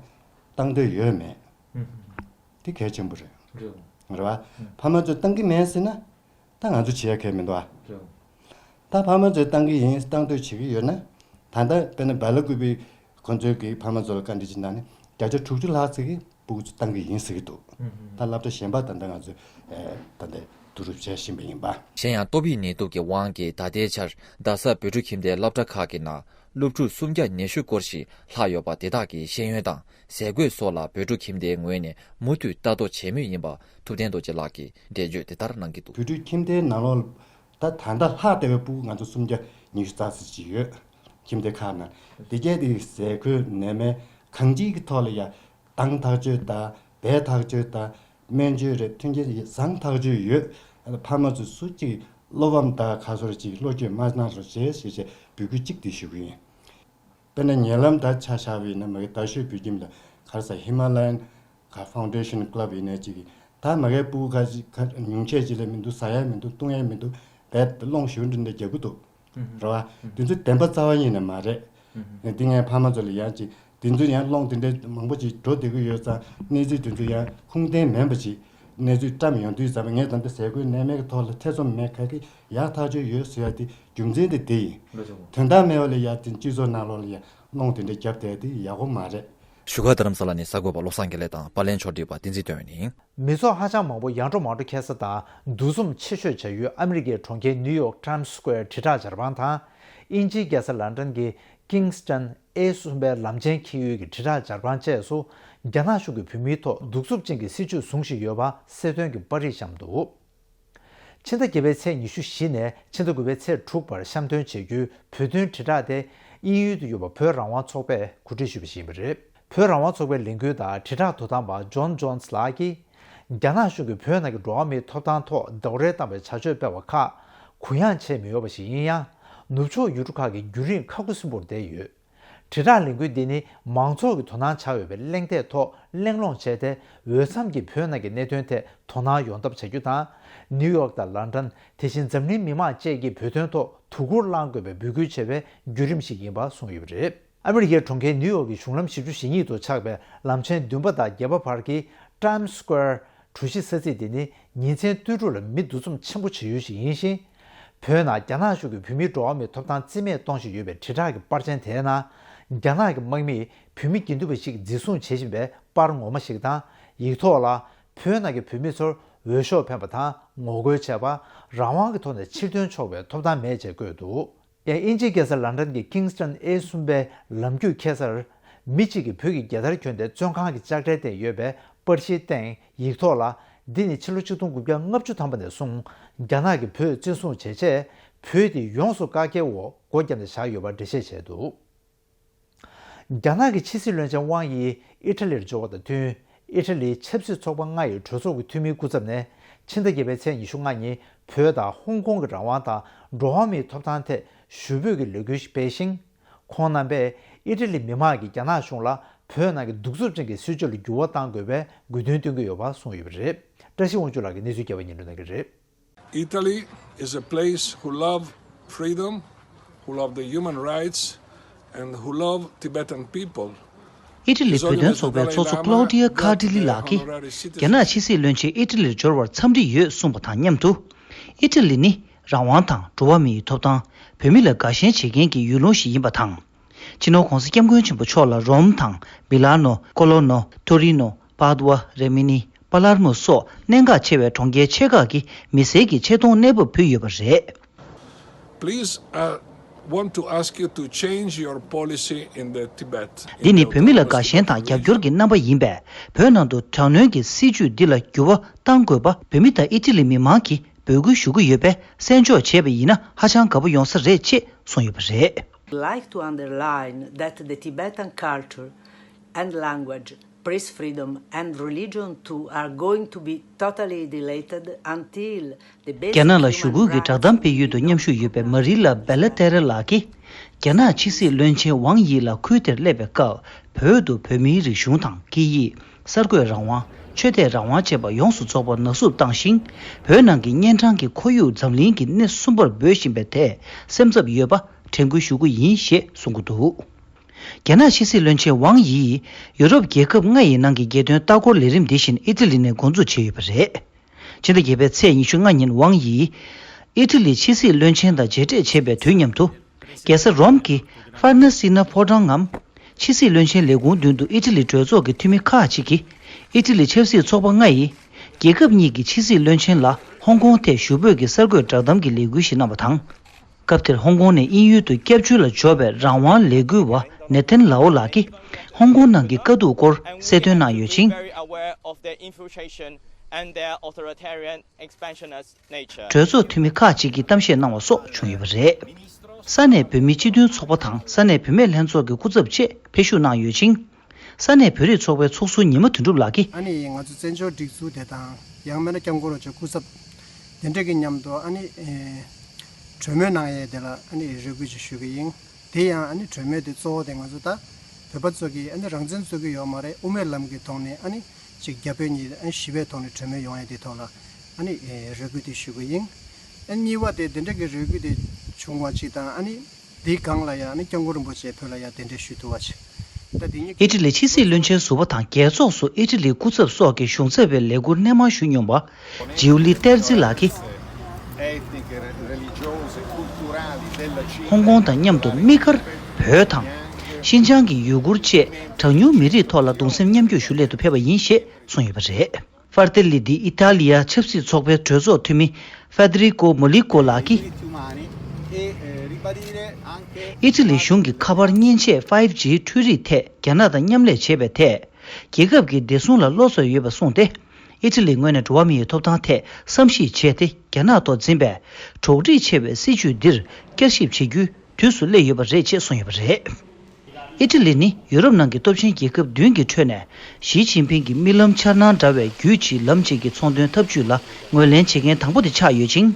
བཏང་འདོད་ཡོད་མེད། དེ་གལ་ཆེན་པོ་རེད། རེད་བ། ཕ་མ་ཚོས་བཏང་གི་མེད་ཟེར་ན། ད་ང་ཚོ་བྱེད་ཡ་གལ་མི་འདུག་ཨ། ད་ཕ་མ་ཚོས་བཏང་གི་ཡིན། བཏང་འདོད་བྱེད་ཀྱི་ཡོད་ན། ད་ལྟ་དཔེར་ན་སྦེ་ལ་ཀུ་པི་ཁོ་ཚོའི་གི་ཕ་མ་ཚོ་ལ་བཀའ་འདྲི་ཅིག་གནང་ནས་བརྒྱ་ཆ་དྲུག་ཅུ་ལྷག་ཙམ་གྱིས་སྤུ་གུ་ཚོ་བཏང་གི་ཡིན་ཟེར་གྱི་འདུག་ད་སློབ་གྲྭ་གཞན་པ་ད་ལྟ་ང་ཚོས་ཨེ་ད་ལྟ་བསྡུ་རུབ་བྱེད་བཞིན་པ་ཡིན་པ། གཞན་ཡང་ཏོག་དབྱིབས་ནད་དུག་གི་དབང་གིས་ད་ལྟའི་ཆར་རྡ་ས་བོད་ཕྲུག་ཁྱིམ་སྡེའི་སློབ་གྲྭ་ཁག་གི་ནང་སློབ་ཕྲུག་སུམ་བརྒྱ་ཉི་ཤུ་སྐོར་ཞིག་ལྷག་ཡོད་པ་དེ་དག་གི་ཤེས་ཡོན་དང་ཟས་གོས་སོགས་ལ་བོད་ཕྲུག་ཁྱིམ་སྡེའི་ངོས་ནས་མུ་མཐུད་ལྟ་རྟོག་བྱེད་མུས་ཡིན་པ་ཐུབ་བསྟན་རྡོ་རྗེ་ལགས་ཀྱིས་འགྲེལ་བརྗོད་དེ་ལྟར་གནང་གི་འདུག་བོད་ཕྲུག་ཁྱིམ་སྡེའི་ནང་ལོགས་ད་ད་ལྟ་ལྷག་བསྡད་པའི་སྤུ་གུ་ང་ཚོ་སུམ་བརྒྱ་ཉི་ཤུ་རྩ་ཙམ་ཅིག་ཡོད། ཁྱིམ་སྡེ་ཁག་ནང་དེ་གས་དེ་ཟས་གོས་ནད་མེད་གང་ཅིའི་གི་ཐོག་ལ་ཡ་དང་ཐག་གཅོད་དང་བས་ཐག་གཅོད་དང་སྨན་བཅོས་རེད། མཐུན་རྐྱེན་བཟང་ཐག་ཆོད་ཡོད། ཕ་མ་ཚོ་སུ་གཅིག་བློ་ཕམ་དང་ཁ་སོར་གཅིག་བློ་སྐྱོད་མ་གནང་རོགས་བྱེད་ཞེས་བྱས་འབོད་སྐུལ་གཅིག་དེ་ཞུ་གི་ཡིན། དཔེར་ན་ཉེ་ལམ་ད་ཆ་བཞག་པ་ཡིན་ན་མ་གི་རྡ་ཤོད་བོད་ཁྱིམ་དང་ག་རེ་ཟེར་ཧི་མ་ལ་ཡན་ག་ཕའུན་ཌེ་ཤན་ཀ་ལབ་ཡིན་ནའི་གཅིག་གིས་ད་མ་གའི་སྤུ་གུ་ཁ་ཅིག་ཁ་ཉུང་ཤས་ཅིག་ལས་མི་འདུག་ཟ་ཡ་མི་འདུག་འཐུང་ཡ་མི་འདུག་བས་སློང་ཞུ་འདྲི་འདྲ་རྒྱག་གི་འདུག་རེད་བ། དེ་ཚོ་བདེན་པ་རྩ་བ་ཉིད་ནས་མ་རེད། དེ་ངས་ཕ་མ་ཚོ་ལ་ཡང་ཅིག་དེ་ཚོ་ཡང་སློང་དེ་འདྲའི་མང་པོ་ཅིག་འགྲོ་བསྡད་ཀྱི་ཡོད་ཙང་གནས་ཚུལ་དེ་ཚོ་ཡང་ཁུངས་ལྡན་མིན་པ་ཅིག་གནས་ཚུལ་བཀྲམ་ཡོང་དུས་ཙམ་ངས་ད་ལྟ་ཟས་གོས་ནད་མེད་ཀྱི་ཐོག་ལ་ཐེ་ཚོམ་མེད་ག་གི་ཡག་ཐག་ཆོད་ཡོད་ཟེར་ཡ་དེ་རྒྱུ་མཚན་དེ་དེ་ཡིན། དོན་དག་མེད་པ་ལ་ཡ་དེ་སྤྱི་ཚོགས་ནང་ལོགས་ལ་ཡ་སློང་དེ་འདྲ་བརྒྱབ་བསྡད་དེ་ཡག་པོ་མ་རེད། བཞུགས་སྒར་རྡ་རམ་ས་ལ་ནས་གསར་འགོད་པ་བློ་བཟང་དགེ་ལེགས་དང་པར་ལེན་ཕྱོགས་སྒྲིག་པ་བསྟན་འཛིན་དོན་ཡོད་ཡིན། མི་ཚོགས་ཧ་ཅང་མང་པོ་ཡར་འགྲོ་མར་འགྲོ་འཁེལ་ས་དང་འདུ་འཛོམས་ཆེ་ཤོས་བྱ་ཡུལ་ཨ་མི་རི་ཀའི་གྲོང་ཁྱེར་ནིའུ་ཡོག་ཊའིམ་སི་སྐུ་ཝེར་དྲིལ་བསྒྲགས་སྦྱར་བ་དང་། དབྱིན་ཇིའི་རྒྱལ་ས་ལན་ཀྲན་གྱི་ཀིང་སི་ཊོན་ཨེ་གསུམ་པའི་ལམ་ཆེན་འཁེལ་ཡུལ་གྱི་དྲིལ་བསྒྲགས་སྦྱར་བ་བཅས་སུ་རྒྱ་ནག་གཞུང་གིས་བོད་མིའི་ཐོག་གདུག་རྩུབ་ཅན་གྱི་སྲིད་བྱུས་བཟུང་བཞིན་ཡོད་པ་གསལ་སྟོན་གྱི་པར་རིས་བཤམས་འདུག་ཕྱི་ཟླ་བརྒྱད་པའི་ཚེས་ཉི་ཤུ་བཞི་ནས་ཕྱི་ཟླ་དགུ་པའི་ཚེས་དྲུག་བར་བཤམས་སྟོན་བྱེད་རྒྱུའི་བོད་དོན་དྲིལ་བསྒྲགས་དེ་དབྱིན་ཡུལ་དུ་ཡོད་པ་བོད་རང་དབང་ཚོགས་པས་གོ་སྒྲིག་ཞུས་པ་ཞིག་ཡིན་པ་རེད། བོད་རང་དབང་ཚོགས་པའི་ལས་འགུལ་དང་དྲིལ་བསྒྲགས་དོ་དམ་པ་ཇོན་ཇོན་སི་ལགས་ཀྱིས། རྒྱ་ནག་གཞུང་གིས་བོད་ནང་གི་འགྲོ་བ་མིའི་ཐོབ་ཐང་ཐོག་ཟླ་བ་རེ་བཏང་བའི་བྱ་སྤྱོད་སྤེལ་བ་ཁག་གུ་ཡངས་བྱས་མི་ཡོད་པ་ཞིག་ཡིན་ཡང་། ནུབ་ཕྱོགས་ཡུལ་གྲུ་ཁག་གིས་བརྒྱུད་རིམ་ཁག་ཁུར་སིམ་པོར་བསྡད་ཡོད། དྲིལ་བསྒྲགས་ལས་འགུལ་འདི་ནི་མང་ཚོགས་ཀྱི་དོ་སྣང་བྱ་འོས་པའི་གླེང་སྟེགས་ཐོག་གླེང་སློང་བྱས་ཏེ། འོས་འཚམ་གྱིས་བོད་ནང་གི་གནད་དོན་ཐད་དོ་སྣང་ཡོང་ཐབས་བྱ་རྒྱུ་དང་། ནིའུ་ཡོག་དང་ལན་ཀྲན། དེ་བཞིན་འཛམ་གླིང་མི་མང་བཅས་ཀྱིས་བོད་དོན་ཐོག་དོ་ཁུར་བླང་དགོས་པའི་འབོད་སྐུལ་བྱེད་པའི་བརྒྱུད་རིམ་ཞིག་ཡིན་པ་གསུངས་ཡོད་པ་རེད། ཨ་མི་རི་ཀའི་གྲོང་ཁྱེར་ནིའུ་ཡོག་གི་གཞུང་ལམ་བཞི་བཅུ་ཞེ་གཉིས་དུ་ཆགས་པའི་ལམ་ཆེན་བདུན་པ་དང་བརྒྱད་པ་བར་གྱི་ཊའིམ་སི་སྐུ་ཝེར་གྲུ་བཞི་ས་ཚིགས་འདི་ནི་ཉིན་མཚན་དུས་དྲུག་ལ་མི་འདུ་འཛོམས་ཆེན་པོ་བྱེད་ཡུལ་ཞིག་ཡིན་ཞིང་། བོད་ནང་རྒྱ་ནག་གཞུང་གིས་བོད་མིའི་འགྲོ་བ་མིའི་ཐོབ་ཐང་རྩིས་མེད་གཏོང་བཞིན་ཡོད་པའི་དྲིལ་བསྒྲགས་ཀྱི་པར་ཆེན་དེའི་ནང་། རྒྱ་ནག་གི་དམག་མིས་བོད་མི་དགེ་འདུན་པ་ཞིག་འཛིན་བཟུང་བྱེད་བཞིན་པའི་པར་ངོ་མ་ཞིག་དང་། ཡིག་ཐོག་ལ། བོད་ནང་གི་བོད་མི་ཚོར་འོས་ཤོག་འཕེན་པ་དང་ངོ་རྒོལ་བྱས་པ། རང་དབང་གི་ཐོག་ནས་ཕྱིར་ཐོན་ཆོག་པའི་ཐོབ་ཐང་མེད་ཅེས་བཀོད་འདུག་ཡང་དབྱིན་ཇིའི་རྒྱལ་ས་ལན་ཀྲན་གྱི་ཀིང་སི་ཊོན་ཨེ་གསུམ་པའི་ལམ་རྒྱུད་འཁེལ་སར། མི་གཅིག་གིས་བོད་ཀྱི་རྒྱལ་དར་གྱོན་ཏེ་བཙོན་ཁང་གི་ལྕགས་དྲའི་སྟེང་ཡོད་པའི་པར་གཞིའི་སྟེང་ཡིག་ཐོག་ལ། འདི་ནི་ཕྱི་ལོ་ཆིག་སྟོང་དགུ་བརྒྱ་ལྔ་བཅུ་ཐམ་པ་ནས་བཟུང་རྒྱ་ནག་གིས་བོད་བཙན་བཟུང་བྱས་རྗེས། བོད་དེ་ཡོངས་སུ་བཀག་རྒྱའི་འོག་སྒོ་བརྒྱབ་ནས་བཞག་ཡོད་པར་འགྲེལ་བཤད་བྱས་འདུག་རྒྱ་ནག་གི་ཕྱི་སྲིད་བློན་ཆེན་ཝང་ཡི་ཨི་ཊ་ལིར་འབྱོར་བ་དང་བསྟུན། ཨི་ཊ་ལིའི་ཆབ་སྲིད་ཚོགས་པ་ལྔ་ཡི་གྲོས་ཚོགས་ཀྱི་འཐུས་མིའི་སྐུ་ཚབ་ནས་ཕྱི་ཟླ་བརྒྱད་པའི་ཚེས་ཉི་ཤུ་ལྔ་ཉིན་བོད་དང་ཧོང་ཀོང་གི་རང་དབང་དང་འགྲོ་བ་མིའི་ཐོབ་ཐང་ཐད་ཞུ་འབོད་ཀྱི་ལས་འགུལ་ཞིག་སྤེལ་ཞིང་། ཁོང་རྣམ་པས་ཨི་ཊ་ལི་མི་དམངས་ཀྱིས་རྒྱ་ནག་གཞུང་ལ་བོད་ནང་གི་གདུག་རྩུབ་ཅན་གྱི་སྲིད་བྱུས་ལ་འགྱུར་བ་གཏང་དགོས་པའི་དགོས་འདུན་བཏོན་གྱི་ཡོད་པ་གསུངས་ཡོད་པ་རེད། བཀྲ་ཤིས་དབང་ཕྱུག་ལགས་ཀྱིས་གནས་ཚུལ་རྒྱས་པ་སྙན་སྒྲོན་གནང་གི་རེད། Italy is a place who love freedom, who love the human rights, and who love Tibetan people. ཨི་ཊ་ལི་བོད་དོན་ཚོགས་པའི་ཚོགས་གཙོ་Claudia Cardilli ལགས་ཀྱིས། རྒྱ་ནག་ཕྱི་སྲིད་བློན་ཆེན་ཨི་ཊ་ལིར་འབྱོར་བར་འཚམས་འདྲི་ཡོད་གསུངས་པ་དང་མཉམ་དུ། ཨི་ཊ་ལི་ནི་རང་དབང་དང་འགྲོ་བ་མིའི་ཐོབ་ཐང་། བོད་མི་ལ་དགའ་ཞེན་བྱེད་མཁན་གྱི་ཡུལ་ལུང་ཞིག་ཡིན་པ་དང་། སྤྱི་ནོར་༧གོང་ས་༧སྐྱབས་མགོན་ཆེན་པོ་མཆོག་ལ་རོམ་དང་མི་ལ་ནོ། ཀོ་ལོ་ནོ། ཐོ་རི་ནོ། པཱ་དུ་ཝ། རེ་མི་ནི། པ་ལར་མོ་སོགས་གནད་འགག་ཆེ་བའི་གྲོང་ཁྱེར་ཆེ་ཁག་གི་མི་སེར་གྱི་ཆེ་མཐོང་གནས་བབ་ཕུལ་ཡོད་པ་རེད། Please, uh, want to ask you to change your policy in the Tibet. འདི་ནི་བོད་མི་ལ་དགའ་ཞེན་དང་རྒྱབ་སྐྱོར་གྱི་རྣམ་པ་ཡིན་པས། བོད་ནང་དུ་དྲག་གནོན་གྱི་སྲིད་བྱུས་འདི་ལ་འགྱུར་བ་གཏང་དགོས་པ་བོད་མི་དང་ཨི་ཊ་ལི་མི་མང་གིས་འབོད་སྐུལ་ཞུ་གི་ཡོད་པས། གསན་འཇོག་བྱས་པ་ཡིན་ན་ཧ་ཅང་དགའ་པོ་ཡོང་ས་རེད་ཅེས་གསུངས་ཡོད་པ་རེད། Like to underline that the Tibetan culture and language, press freedom and religion too are going to be totally deleted until the རྒྱ་ནག་ལ་ཞུ་སྐུལ་གྱི་བསྒྲགས་གཏམ་སྤེལ་ཡུལ་དུ་མཉམ་ཞུགས་ཡོད་པའི་མ་རི་ལ་བེ་ལ་ཏེ་ར་ལགས་ཀྱིས། རྒྱ་ནག་ཕྱི་སྲིད་བློན་ཆེན་ཝང་དབྱི་ལགས་ཁུལ་དེར་སླེབས་པའི་སྐབས། བོད་དུ་བོད་མིའི་རིག་གཞུང་དང་སྐད་ཡིག་གསར་འགོད་རང་དབང་། ཆོས་དད་རང་དབང་བཅས་པ་ཡོངས་སུ་རྫོགས་པར་ནག་བསུབ་བཏང་ཞིང་། བོད་ནང་གི་གཉན་འཕྲང་གི་ཁོར་ཡུག་འཛམ་གླིང་གི་སྣེ་གསུམ་པར་འབོད་བཞིན་པའི་ཐད་སེམས་འཚབ་ཡོད་པ་དྲན་སྐུལ་ཞུ་རྒྱུ་ཡིན་ཞེས་གསུང་གི་འདུག་རྒྱ་ནག་ཕྱི་སྲིད་བློན་ཆེན་ཝང་དབྱི་ཡིས་ཡུ་རོབ་རྒྱལ་ཁབ་ལྔ་ཡི་ནང་གི་རྒྱལ་དོན་ལྟ་སྐོར་ལས་རིམ་འདི་བཞིན་ཨི་ཊ་ལི་ནས་འགོ་འཛུགས་བྱས་ཡོད་པ་རེད། ཕྱི་ཟླ་བརྒྱད་པའི་ཚེས་ཉི་ཤུ་ལྔ་ཉིན་ཝང་དབྱི་ཡིས་ཨི་ཊ་ལིའི་ཕྱི་སྲིད་བློན་ཆེན་དང་མཇལ་འཕྲད་བྱེད་པའི་དུས་མཉམ་དུ། རྒྱལ་ས་རོམ་གྱི་ཧྥར་ན་སི་ན་ཕོ་བྲང་ངམ། ཕྱི་སྲིད་བློན་ཆེན་ལས་ཁུངས་མདུན་དུ་ཨི་ཊ་ལི་གྲོས་ཚོགས་ཀྱི་འཐུས་མི་ཁག་ཅིག་གིས། ཨི་ཊ་ལི་ཆབ་སྲིད་ཚོགས་པ་ལྔ་ཡིས། རྒྱལ་ཁབ་གཉིས་ཀྱི་ཕྱི་སྲིད་བློན་ཆེན་ལ་ཧོང་ཀོང་ཐད་ཞུ་འབོད་ཀྱི་གསར་འགོད་བསྒྲགས་གཏམ་གྱི་ལས་འགུལ་ཞིག་གནང་བ་དང་། སྐབས་དེར་ཧོང་ཀོང་ནས་དབྱིན་ཡུལ་དུ་སྐྱབས་བཅོལ་ལ་འབྱོར་བའི་རང་དབང་ལས་འགུལ་བ་ནེ་ཐན་ལའོ་ལགས་ཀྱིས་ཧོང་ཀོང་ནང་གི་དཀའ་སྡུག་སྐོར་གསལ་སྟོན་གནང་ཡོད་ཅིང་། Very aware of their infiltration and their authoritarian expansionist nature. གྲོས་ཚོགས་འཐུས་མི་ཁག་ཅིག་གིས་གཏམ་བཤད་གནང་བ་སོགས་བྱུང་ཡོད་པ་རེད། ས་གནས་བོད་མིའི་སྤྱི་མཐུན་ཚོགས་པ་དང་ས་གནས་བུད་མེད་ལྷན་ཚོགས་ཀྱི་སྐུ་ཚབ་བཅས་ཕེབས་ཞུགས་གནང་ཡོད་ཅིང་། ས་གནས་བོད་རིགས་ཚོགས་པའི་ཚོགས་ཟུར་ཉི་མ་དོན་གྲུབ་ལགས་ཀྱིས། ཨ་ནི་ང་ཚོ་བཙན་བྱོལ་སྒྲིག་འཛུགས་དེ་དང་ཡང་མིན་ན་སྐྱབས་མགོན་རིན་པོ་ཆེ་སྐུ་ཚབ་དེ་འདྲ་གི་མཉམ་དུ་ཨ་ནི་ཨེ་གྲོས་མོལ་གནང་ཡས་དེ་ལ་ཨ་ནི་རེ་སྐུལ་ཅིག་ཞུ་གི་ཡིན། དེ་ཡང་ཨ་ནི་གྲོས་མོལ་དེ་གཙོ་བོ་དེ་ང་ཚོ་ད་བོད་པ་ཚོ་གི་ཨ་ནི་རང་བཙན་རྩོད་ཀྱི་ཡོད་མ་རེད། དབུ་མའི་ལམ་གྱི་ཐོག་ནས་ཨ་ནི་ཅིག་རྒྱ་བོད་གཉིས་ཨ་ནི་ཞི་བའི་ཐོག་ནས་གྲོས་མོལ་ཡོང་ཡས་དེ་ཐོག་ལ་ཨ་ནི་ཨེ་རེ་སྐུལ་དེ་ཞུ་གི་ཡིན། ཨ་ནི་གཉིས་པ་དེ་དེ་འདྲ་གི་རེ་སྐུལ་དེ་བྱུང་བ་ཅིག་དང་ཨ་ནི། དེའི་སྒང་ལ་ཡང་ནི་སྐྱབས་མགོན་རིན་པོ་ཆེ་བོད་ལ་ཡང་གདན་འདྲེན་ཞུས་ཐུབ་པ་བྱས། ད་དེ་ཉིད། ཨི་ཊ་ལི་ཕྱི་སྲིད་བློན་ཆེན་ཟུར་པ་དང་རྒྱལ་ཚོགས་སུ་ཨི་ཊ་ལིའི་སྐུ་ཚབ་སོགས་ཀྱི་གཞུང་ཚབ་པའི་ལས་འཁུར་སྣེ་མང་ཞུས་མྱོང་བ་ཇིའུ་ལི་ཏེར་ཛི་ལགས་ཀྱིས། ཧོང་ཀོང་དང་མཉམ་དུ་དམིགས་བཀར་བོད་དང་། ཤིན་ཅང་གི་ཡུ་གུར་བཅས་གྲངས་ཉུང་མི་རིགས་ཐོག་ལ་གདུང་སེམས་མཉམ་སྐྱེད་ཞུ་སླད་དུ་ཕེབས་པ་ཡིན་ཞེས་གསུངས་ཡོད་པ་རེད། ཧྥར་ཏེ་ལི་འདི་ཨི་ཏཱ་ལི་ཡ་ཆབ་སྲིད་ཚོགས་པའི་གྲོས་ཚོགས་འཐུས་མི་ཧྥེ་ཏེ་རི་ཀོ་མོ་ལི་ཀོ་ལགས་ཀྱིས། ཨི་ཊ་ལི་གཞུང་གིས་ཁ་པར་མཉེན་ཆས་ཕའིབ་ཇི་འཕྲུལ་རིག་ཐད་རྒྱ་ནག་དང་མཉམ་ལས་བྱེད་པའི་ཐད། རྒྱལ་ཁབ་ཀྱི་བདེ་སྲུང་ལ་བློ་འཚབ་ཡོད་པ་གསུངས་ཏེ། ཨི་ཊ་ལིའི་ངོས་ནས་འགྲོ་བ་མིའི་ཐོབ་ཐང་ཐད་བསམ་གཞིག་བྱས་ཏེ་རྒྱ་ནག་ཐོག་འཛིན་པའི་གྲོགས་རིས་ཆེ་བའི་སྲིད་བྱུས་འདིར་བསྐྱར་ཞིབ་བྱེད་རྒྱུའི་དུས་སུ་སླེབས་ཡོད་པ་རེད་ཅེས་གསུངས་ཡོད་པ་རེད། ཨི་ཊ་ལི་ནི་ཡུ་རོབ་ནང་གི་སྟོབས་ཆེན་རྒྱལ་ཁབ་བདུན་གྱི་ཁྲོད་ནས་ཞི་ཅིན་ཕིང་གི་རྨི་ལམ་འཆར་སྣང་འདྲ་བའི་རྒྱུད་གཅིག་ལམ་གཅིག་གི་ཚོང་དོན་འཐབ་ཇུས་ལ་ངོས་ལེན་བྱེད་མཁན་དང་པོ་དེ་ཆགས་ཡོད་ཅིང་།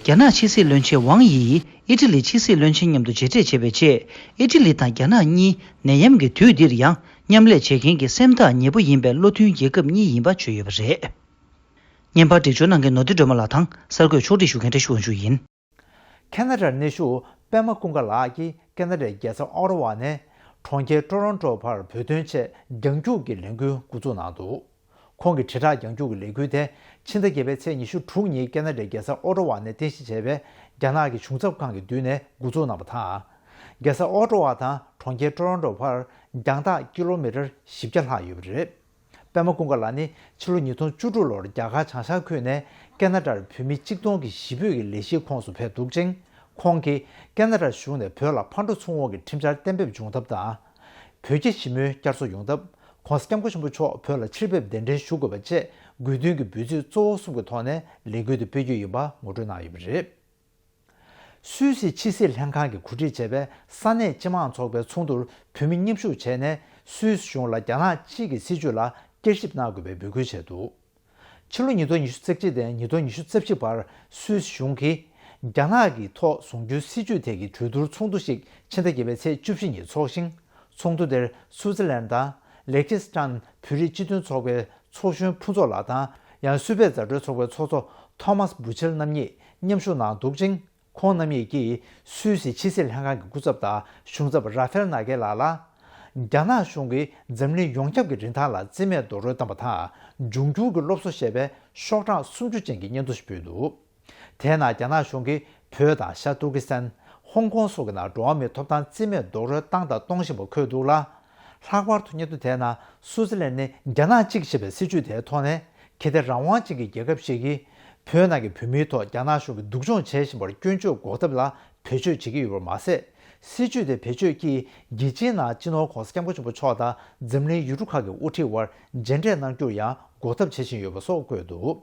རྒྱ་ནག་ཕྱི་སྲིད་བློན་ཆེན་ཝང་དབྱི་ཡིས་ཨི་ཊ་ལིའི་ཕྱི་སྲིད་བློན་ཆེན་མཉམ་དུ་མཇལ་འཕྲད་བྱས་པའི་རྗེས། ཨི་ཊ་ལི་དང་རྒྱ་ནག་གཉིས་ནད་ཡམས་ཀྱི་དུས་འདིར་ཡང་མཉམ་ལས་བྱེད་མཁན་གྱི་སེམས་ཐག་ཉེ་པོ་ཡིན་པའི་བློ་མཐུན་རྒྱལ་ཁབ་གཉིས་ཡིན་པ་བརྗོད་ཡོད་པ་རེད། བརྙན་པར་སྒྲིག་སྦྱོར་གནང་མཁན་ནོར་བུ་སྒྲོལ་མ་ལགས་དང་གསར་འགོད་ཕྱོགས་སྒྲིག་ཞུ་མཁན་བཀྲ་ཤིས་དབང་ཕྱུག་ཡིན། ཁེ་ན་ཌར་གནས་བཞུགས་པད་མ་ཀུན་དགའ་ལགས་ཀྱིས་ཁེ་ན་ཌའི་རྒྱལ་ས་ཨོ་ཊ་ཝ་ནས་གྲོང་ཁྱེར་ཀྲོ་རོན་ཀྲོ་བར་བོད་དོན་ཆེད་རྒྱང་རྒྱུག་གི་ལས་འགུལ་འགོ་འཛུགས་གནང་འདུག་ཁོང་གི་དྲིལ་བསྒྲགས་རྒྱང་རྒྱུག་གི་ལས་འགུལ་དེ་ཕྱི་ཟླ་བརྒྱད་པའི་ཚེས་ཉི་ཤུ་དྲུག་ཉིན་ཁེ་ན་ཌའི་རྒྱལ་ས་ཨོ་ཊ་ཝ་ནས་རྟེན་གཞི་བྱས་པའི་རྒྱ་ནག་གི་གཞུང་ཚབ་ཁང་གི་མདུན་ནས་འགོ་འཛུགས་གནང་བ་དང་། རྒྱལ་ས་ཨོ་ཊ་ཝ་དང་གྲོང་ཁྱེར་ཀྲོ་རོན་ཀྲོ་བར་རྒྱང་ཐག་ཀི་ལོ་མི་ཊར་བཞི་བརྒྱ་ལྷག་ཡོད་པ་རེད། པད་མ་ཀུན་དགའ་ལགས་ནི་ཕྱི་ལོ་ཉིས་སྟོང་བཅུ་དྲུག་ལོར་རྒྱ་གར་བྱང་ཤར་ཁུལ་ནས་ཁེ་ན་ཌར་བོད་མི་གཅིག་སྟོང་གི་གཞིས་སྤོས་ཀྱི་ལས་གཞིའི་ཁོངས་སུ་ཕེབས་འདུག་ཅིང་། ཁོང་གིས་ཁེ་ན་ཌར་གཞུང་ནས་བོད་ལ་ཕར་འགྲོ་ཚུར་འོང་གི་ཁྲིམས་འཆར་གཏན་འབེབས་བྱུང་ཐབས་དང་། བོད་རྒྱ་ཞི་མོལ་བསྐྱར་གསོ་ཡོང་ཐབས། ྋགོང་ས་ྋསྐྱབས་མགོན་ཆེན་པོ་མཆོག་བོད་ལ་ཕྱིར་ཕེབས་གདན་འདྲེན་ཞུ་དགོས་པ་བཅས་དགོས་འདུན་གྱི་འབོད་ཚིག་གཙོ་བོ་གསུམ་གྱི་ཐོག་ནས་ལས་འགུལ་དེ་སྤེལ་རྒྱུ་ཡིན་པ་ངོ་སྤྲོད་གནང་ཡོད་པ་རེད། སུད་སི་ཕྱི་སྲིད་ལྷན་ཁང་གིས་གོ་སྒྲིག་བྱས་པའི་ས་གནས་སྤྱི་དམངས་ཚོགས་པའི་ཚོགས་འདུར་བོད་མི་མཉམ་ཞུགས་བྱས་ནས་སུད་སི་གཞུང་ལ་རྒྱ་ནག་གཅིག་གི་སྲིད་བྱུས་ལ་བསྐྱར་ཞིབ་གནང་དགོས་པའི་འབོད་སྐུལ་བྱས་འདུག་ཕྱི་ལོ་ཉིས་སྟོང་ཉི་ཤུ་རྩ་གཅིག་ནས་ཉིས་སྟོང་ཉི་ཤུ་རྩ་བཞི་བར་སུད་སི་གཞུང་གིས་རྒྱ་ནག་གི་ཐོག་བཟུང་རྒྱུའི་སྲིད་བྱུས་ཐད་ཀྱི་གྲོས་བསྡུར་ཚོགས་འདུ་ཞིག་ཕྱི་ཟླ་བརྒྱད་པའི་ཚེས་བཅུ་བཞི་ཉིན་འཚོགས་ཤིང་། ཚོགས་འདུ་དེར་སུའུ་ཙི་ལན་དང་ལེག་ཅི་སི་ཐན་བོད་རིགས་སྤྱི་མཐུན་ཚོགས་པའི་ཚོགས་གཞོན་ཕུན་ཚོགས་ལགས་དང་ ཡང་སུད་སི་རྫ་སྒྲོལ་ཚོགས་པའི་ཚོགས་གཙོ་ཐོ་མཱས་བུ་ཆེལ་རྣམ་གཉིས་མཉམ་ཞུགས་གནང་འདུག་ཅིང་། ཁོང་རྣམ་གཉིས་ཀྱིས་སུད་སི་ཕྱི་སྲིད་ལྷན་ཁང་གི་སྐུ་ཚབ་དང་གཞུང་ཚབ་ར་ཧྥེལ་ནཱ་གེ་ལགས་ལ། རྒྱ་ནག་གཞུང་གིས་འཛམ་གླིང་ཡོངས་ཁྱབ་ཀྱི་རིན་ཐང་ལ་རྩིས་མེད་རྡོག་རོལ་བཏང་པ་དང་། འབྱུང་འགྱུར་གྱི་སློབ་གསོ་ཞེས་པའི་ཤོག་གྲངས་སུམ་ཅུ་ཅན་གྱི་སྙན་ཐོ་ཞིག་ཕུལ་འདུག་དེའི་ནང་རྒྱ་ནག་གཞུང་གིས་བོད་དང་ཤར་ཏུར་ཀི་སི་ཐན། ཧོང་ཀོང་སོགས་ཀྱི་ནང་འགྲོ་བ་མིའི་ཐོབ་ཐང་རྩིས་མེད་རྡོག་རོལ་བཏང་དང་གཏོང་བཞིན་པ་འཁོད་འདུག་ལ། ལྷག་པར་དུ་སྙན་ཐོ་དེའི་ནང་སུའུ་ཙི་ལན་ནི་རྒྱ་ནག་གཅིག་ཞེས་པའི་སྲིད་ཇུས་དེའི་ཐོག་ནས། གལ་ཏེ་རང་དབང་ཅན་གྱི་རྒྱལ་ཁབ་ཞིག་གིས་བོད་ནང་གི་བོད་མིའི་ཐོག་རྒྱ་ནག་གཞུང་གིས་སྡུག་སྦྱོང་བྱེད་བཞིན་པར་སྐྱོན་བརྗོད་འགོག་ཐབས་ལ་བེད་སྤྱོད་བྱེད་ཀྱི་ཡོད་པར་མ་ཟད། སྲིད་ཇུས་དེ་བེད་སྤྱོད་ཀྱིས་རྒྱལ་སྤྱིའི་ནང་སྤྱི་ནོར་ྋགོང་ས་ྋསྐྱབས་མགོན་ཆེན་པོ་མཆོག་དང་འཛམ་གླིང་ཡུལ་གྲུ་ཁག་གི་དབུ་ཁྲིད་དབར་མཇལ་འཕྲད་གནང་རྒྱུར་ཡང་འགོག་ཐབས་བྱེད་བཞིན་ཡོད་པ་སོགས་བཀོད་འདུག་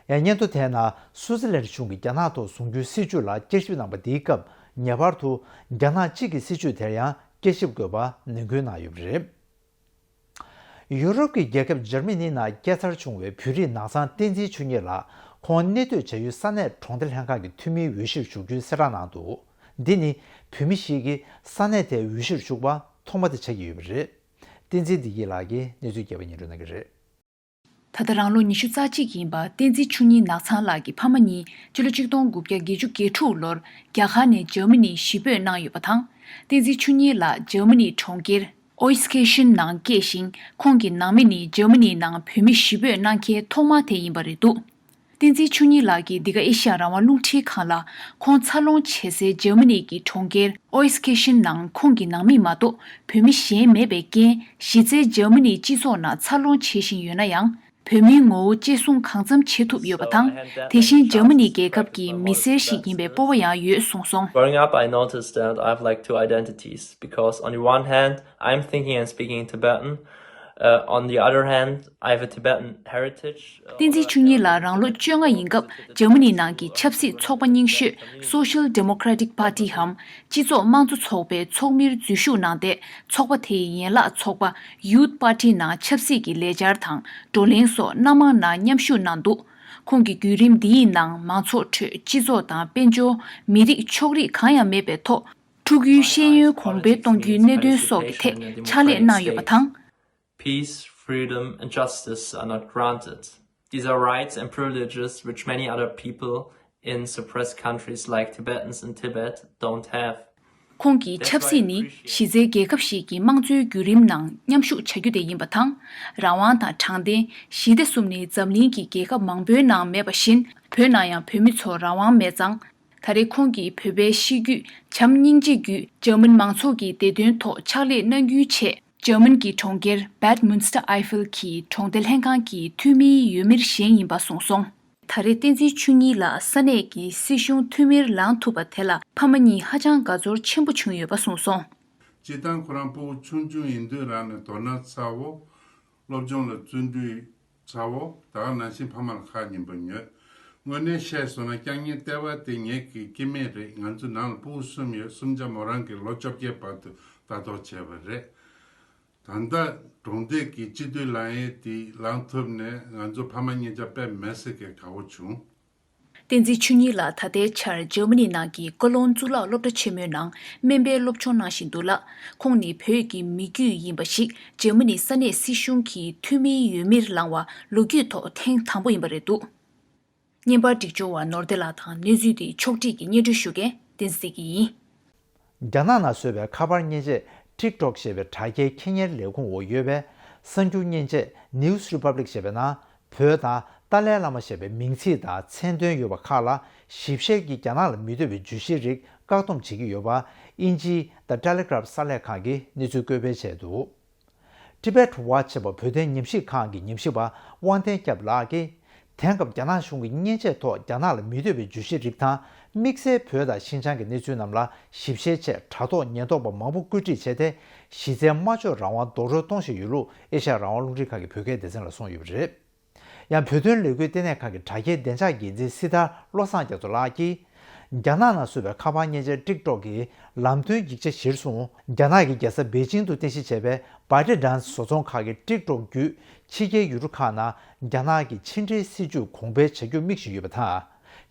ཡང་སྙན་ཐོ་དེའི་ནང་སུའུ་ཙི་ལན་གཞུང་གིས་རྒྱ་ནག་ཐོག་བཟུང་རྒྱུའི་སྲིད་ཇུས་ལ་བསྐྱར་ཞིབ་གནང་པ་འདིའི་སྐབས། ངེས་པར་དུ་རྒྱ་ནག་གཅིག་གི་སྲིད་ཇུས་དེར་ཡང་བསྐྱར་ཞིབ་དགོས་པ་ནན་སྐུལ་གནང་ཡོད་པ་རེད། ཡུ་རོབ་ཀྱི་རྒྱལ་ཁབ་འཇར་མ་ནི་ནང་སྐྱེས་འཚར་བྱུང་བའི་བོད་རིགས་ནགས་ཚང་བསྟན་འཛིན་ཆོས་ཉིད་ལགས་ཁོང་གནས་སྡོད་བྱ་ཡུལ་ས་གནས་གྲོང་སྡེ་ལྷན་ཁང་གི་འཐུས་མིའི་འོས་གཞིར་ཞུགས་རྒྱུའི་གསལ་བསྒྲགས་གནང་འདུག་འདི་ནི་བོད་མི་ཞིག་གིས་ས་གནས་དེའི་འོས་གཞིར་ཞུགས་པ་ཐོག་མ་དེ་ཆགས་ཀྱི་ཡོད་པ་རེད། བསྟན་འཛིན་བདེ་སྐྱིད་ལགས་ཀྱིས་གནས་ཚུལ་རྒྱས་པ་སྙན་སྒྲོན་གནང་གི་རེད། ད་ལྟ་རང་ལོ་ཉི་ཤུ་རྩ་གཅིག་ཡིན་པ་བསྟན་འཛིན་ཆོས་ཉིད་ནགས་ཚང་ལགས་ཀྱི་ཕ་མ་གཉིས་སྤྱི་ལོ་ཆིག་སྟོང་དགུ་བརྒྱ་བརྒྱད་ཅུ་གྱ་དྲུག་ལོར་རྒྱ་གར་ནས་འཇར་མ་ནི་གཞིས་སྤོས་གནང་ཡོད་པ་དང་། བསྟན་འཛིན་ཆོས་ཉིད་ལགས་འཇར་མ་ནི་གྲོང་ཁྱེར་ཨོའི་སི་ཁེ་ཤིན་ནང་སྐྱེས་ཤིང་། ཁོང་གི་ནང་མི་ནི་འཇར་མ་ནི་ནང་བོད་མི་གཞིས་སྤོས་གནང་མཁན་ཐོག་མ་དེ་ཡིན་པ་རེད་འདུག་བསྟན་འཛིན་ཆོས་ཉིད་ལགས་ཀྱིས་འདི་ག་ཨེ་ཤ་ཡ་རང་དབང་རླུང་འཕྲིན་ཁང་ལ། ཁོང་འཚར་ལོངས་བྱེད་སའི་འཇར་མ་ནི་གི་གྲོང་ཁྱེར་ཨོའི་སི་ཁེ་ཤིན་ནང་ཁོང་གི་ནང་མི་མ་གཏོགས་བོད་མི་གཞན་མེད་པའི་རྐྱེན། གཞི་རྩའི་འཇར་མ་ནི་སྤྱི་ཚོགས་ནང་འཚར་ལོངས་བྱེད་བཞིན་ཡོད་ན་ཡང་། བོད་མིའི་ངོ་བོ་གཅེས་སྲུང་གང་འཚམ་བྱེད་ཐུབ་ཡོད་པ་དང་། དེ་བཞིན་འཇར་མ་ནི་རྒྱལ་ཁབ་ཀྱི་མི་སེར་ཞིག་ཡིན་པའི་སྤོབས་པ་ཡང་ཡོད་གསུངས་སོང་། Growing up, I noticed that I have, like, two identities, because on the one hand, I'm thinking and speaking in Tibetan. Uh, on the other hand, I have a Tibetan heritage. བསྟན་འཛིན་ཆོས་ཉིད་ལགས་རང་ལོ་བཅོ་ལྔ་ཡིན་སྐབས་འཇར་མ་ནི་ནང་གི་ཆབ་སྲིད་ཚོགས་པ་རྙིང་ཤོས་Social Democratic Party འམ་སྤྱི་ཚོགས་དམངས་གཙོ་ཚོགས་པའི་ཚོགས་མིར་འཛུལ་ཞུགས་གནང་སྟེ། ཚོགས་པ་དེའི་ཡན་ལག་ཚོགས་པ་Youth Party ནང་ཆབ་སྲིད་ཀྱི་ལས་འཆར་དང་བགྲོ་གླེང་སོགས་སྣ་མང་ནང་མཉམ་ཞུགས་གནང་འདུག་ཁོང་གིས་བརྒྱུད་རིམ་འདིའི་ནང་མང་ཚོགས་ཁྲོད་སྤྱི་ཚོགས་དང་དཔལ་འབྱོར། མི་རིགས་ཕྱོགས་རིས་གང་ཡང་མེད་པའི་ཐོག་ཕྲུ་གུའི་ཤེས་ཡོན་གོང་འཕེལ་གཏོང་རྒྱུའི་གནད་དོན་སོགས་ཀྱི་ཐད་ཕྱག་ལས་གནང་ཡོད་པ་དང་། Peace, freedom, and justice are not granted. These are rights and privileges which many other people in suppressed countries like Tibetans in Tibet don't have. ཁོང་གིས་ཆབ་སྲིད་ནི་གཞི་རྩའི་རྒྱལ་ཁབ་ཞིག་གི་དམངས་གཙོའི་བརྒྱུད་རིམ་ནང་མཉམ་ཞུགས་བྱ་རྒྱུ་དེ་ཡིན་པ་དང་། རང་དབང་དང་དྲང་བདེན། ཞི་བདེ་གསུམ་ནི་འཛམ་གླིང་གི་རྒྱལ་ཁབ་མང་པོའི་ནང་མེད་པ་བཞིན། བོད་ནང་ཡང་བོད་མི་ཚོར་རང་དབང་མེད་ཙང་། ད་རེས་ཁོང་གིས་བོད་པའི་གཤིས་རྒྱུད་བྱམས་སྙིང་རྗེ་བརྒྱུད་འཇར་མན་མང་ཚོགས་ཀྱི་བདེ་དོན་ཐོག་ཕྱག་ལས་གནང་རྒྱུའི་ཆེད། འཇར་མན་གྱི་གྲོང་ཁྱེར་Bad Münstereifel གྱི་གྲོང་སྡེ་ལྷན་ཁང་གི་འཐུས་མིའི་འོས་མིར་བཞེངས་ཡིན་པ་གསུངས་སོང་། ད་རེས་བསྟན་འཛིན་ཆོས་ཉིད་ལགས་ས་གནས་ཀྱི་སྲིད་གཞུང་འཐུས་མིར་ལངས་ཐུབ་པ་དེ་ལ་ཕ་མ་གཉིས་ཧ་ཅང་དགའ་ཚོར་ཆེན་པོ་བྱུང་ཡོད་པ་གསུངས་སོང་། སྤྱིར་བཏང་ཁོ་རང་ཕྲུ་གུ་ཆུང་ཆུང་ཡིན་དུས་རང་ནས་དོ་སྣང་ཚ་བོ། སློབ་སྦྱོང་ལ་བརྩོན་འགྲུས་ཚ་བོ། ད་ག་ནང་བཞིན་ཕ་མ་ལ་ཁག་ཉེན་པོ་ཡོད། དངོས་གནས་བཤད་སོང་ན་སྐྱག་རྙིང་ལྟེ་བ་དེ་ངེད་ཀྱི་སྐྱེ་དམན་རེད། ང་ཚོ་ནང་ལ་ཕྲུ་གུ་གསུམ་ཡོད། གསུམ་ཆ་མོ་རང་གིས་ལོ་བཅོ་བརྒྱད་བར་དུ་ལྟ་རྟོག་བྱས་པ་རེད། ད་ལྟ་གྲོང་སྡེ་གི་སྤྱི་འཐུས་ལངས་ཡས་དེ་ལངས་ཐུབ་ནས་ང་ཚོ་ཕ་མ་གཉིས་ཆ་དཔེ་མི་སྲིད་ཀྱི་དགའ་བོ་བྱུང་། བསྟན་འཛིན་ཆོས་ཉིད་ལགས་ད་ལྟའི་ཆར་འཇར་མ་ནི་ནང་གི་ཀོ་ལོན་གཙུག་ལག་སློབ་གྲྭ་ཆེན་མོའི་ནང་སྨན་པའི་སློབ་སྦྱོང་གནང་བཞིན་འདུག་ལ། ཁོང་ནི་བོད་ཀྱི་མི་རྒྱུད་ཡིན་པ་ཞིག་འཇར་མ་ནི་ས་གནས་སྲིད་གཞུང་གི་འཐུས་མིའི་འོས་མིར་ལངས་བ་ལོ་རྒྱུས་ཐོག་ཐེངས་དང་པོ་ཡིན་པ་རེད་འདུག་བརྙན་པར་སྒྲིག་སྦྱོར་བ་ནོར་བདེ་ལགས་དང་གནས་ཚུལ་དེ་ཕྱོགས་སྒྲིག་གིས་སྙན་སྒྲོན་ཞུ་མཁན་བསྟན་འཛིན་ཡིན། རྒྱ་ནག་ནང་བཟོས་པའི་ཁ་པར་མཉེན་ཆས་TikTok་ཞེས་པའི་དྲ་རྒྱའི་ཁེ་གཉེར་ལས་ཁུངས་འོག་ཡོད་པའི་གསར་འགྱུར་མཉེན་ཆས་News Republic ཞེས་པའི་ནང་བོད་དང་ཏཱ་ལའི་བླ་མ་ཞེས་པའི་མིང་ཚིག་དང་མཚན་དོན་ཡོད་པ་ཁག་ལ་ཞིབ་བཤེར་གྱིས་རྒྱ་ནག་ལ་མི་འདོད་པའི་བརྗོད་གཞིའི་རིགས་བཀག་སྡོམ་བྱེད་ཀྱི་ཡོད་པ་དབྱིན་ཇིའི་The Telegraph གསར་ལས་ཁང་གིས་གནས་ཚུལ་བཀོད་སྤེལ་བྱས་འདུག Tibet Watch ཞེས་པ་བོད་དོན་ཉམས་ཞིབ་ཁང་གི་ཉམས་ཞིབ་པ་དབང་ལྡན་སྐྱབས་ལགས་ཀྱིས། དེང་སྐབས་རྒྱ་ནག་གཞུང་གིས་མཉེན་ཆས་ཐོག་རྒྱ་ནག་ལ་མི་འདོད་པའི་བརྗོད་གཞི་རིགས་དང་། དམིགས་བསལ་བོད་དང་ཤིན་ཅང་གི་གནས་ཚུལ་རྣམས་ལ་ཞིབ་བཤེར་ཆེད་དྲ་ཐོག་ཉེན་རྟོག་པ་མང་པོ་བཀོད་སྒྲིག་བྱས་ཏེ། གཞི་རྩའི་སྨྲ་བརྗོད་རང་དབང་རྡོག་རོལ་གཏོང་བཞིན་ཡོད་ལུགས་ཨེ་ཤ་ཡ་རང་དབང་རླུང་འཕྲིན་ཁང་གི་བོད་སྐད་སྡེ་ཚན་ལ་གསུངས་ཡོད་པ་རེད། ཡང་བོད་དོན་ལས་འགུལ་ལྟེ་གནས་ཁང་གི་དྲ་རྒྱའི་བདེ་འཇགས་འགན་འཛིན་སྲི་ཐར་བློ་བཟང་རྒྱ་མཚོ་ལགས་ཀྱིས། རྒྱ་ནག་ནང་བཟོས་པའི་ཁ་པར་མཉེན་ཆས་TikTok གི་ལམ་སྟོན་ཡིག་ཆ་གཞིར་བཟུང་། རྒྱ་ནག་གི་རྒྱལ་ས་པེ་ཅིང་དུ་རྟེན་གཞི་བྱས་པའི་ByteDance བཟོ་ཚོང་ཁག་གིས་TikTok བརྒྱུད་ཕྱི་རྒྱལ་ཡུལ་གྲུ་ཁག་ནང་རྒྱ་ནག་གི་ཕྱི་འབྲེལ་སྲིད་ཇུས་གོང་འཕེལ་བྱ་རྒྱུ་དམིགས་བཞིན་ཡོད་པ་དང་།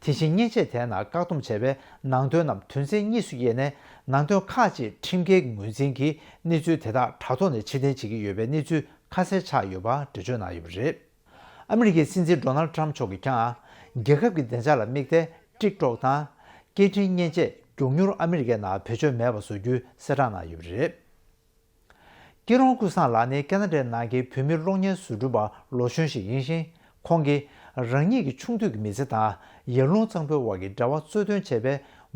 དེ་བཞིན་མཉེན་ཆས་དེའི་ནང་བཀག་སྡོམ་བྱས་པའི་ནང་དོན་རྣམས་དོན་ཚན་གཉིས་སུ་དབྱེ་ནས། ནང་དོན་ཁག་ཅིག་ཁྲིམས་འགལ་གྱི་ངོས་འཛིན་གྱིས་གནས་ཚུལ་དེ་དག་དྲ་ཐོག་ནས་ཕྱིར་འཐེན་བྱེད་ཀྱི་ཡོད་པའི་གནས་ཚུལ་ཁ་གསལ་ཆགས་ཡོད་པ་འགྲེལ་བརྗོད་གནང་ཡོད་པ་རེད། ཨ་མི་རི་ཀའི་སྲིད་འཛིན་ཌོ་ནལ་ཊམ་མཆོག་གིས་ཀྱང་རྒྱལ་ཁབ་ཀྱི་བདེ་འཇགས་ལ་དམིགས་ཏེ་ཊིག་ཊོག་དང་སྐད་འཕྲིན་མཉེན་ཆས་མགྱོགས་མྱུར་ཨ་མི་རི་ཀའི་ནང་བེད་སྤྱོད་མེད་པ་བཟོ་རྒྱུའི་གསལ་བསྒྲགས་གནང་ཡོད་པ་རེད། སྐྱིད་རོང་ཀུན་བཟང་ལགས་ནི་ཁེ་ན་ཌའི་ནང་གི་བོད་མི་གློག་བརྙན་བཟོ་སྐྲུན་པ་ལོ་གཞོན་ཞིག་ཡིན་ཞིང་། ཁོང་གིས་རང་ཉིད་ཀྱི་ཆུང་དུས་ཀྱི་མི་ཚེ་དང་ཡར་ཀླུང་གཙང་པོའི་དབར་གྱི་འབྲེལ་བ་གཙོ་འདོན་བྱས་པའི་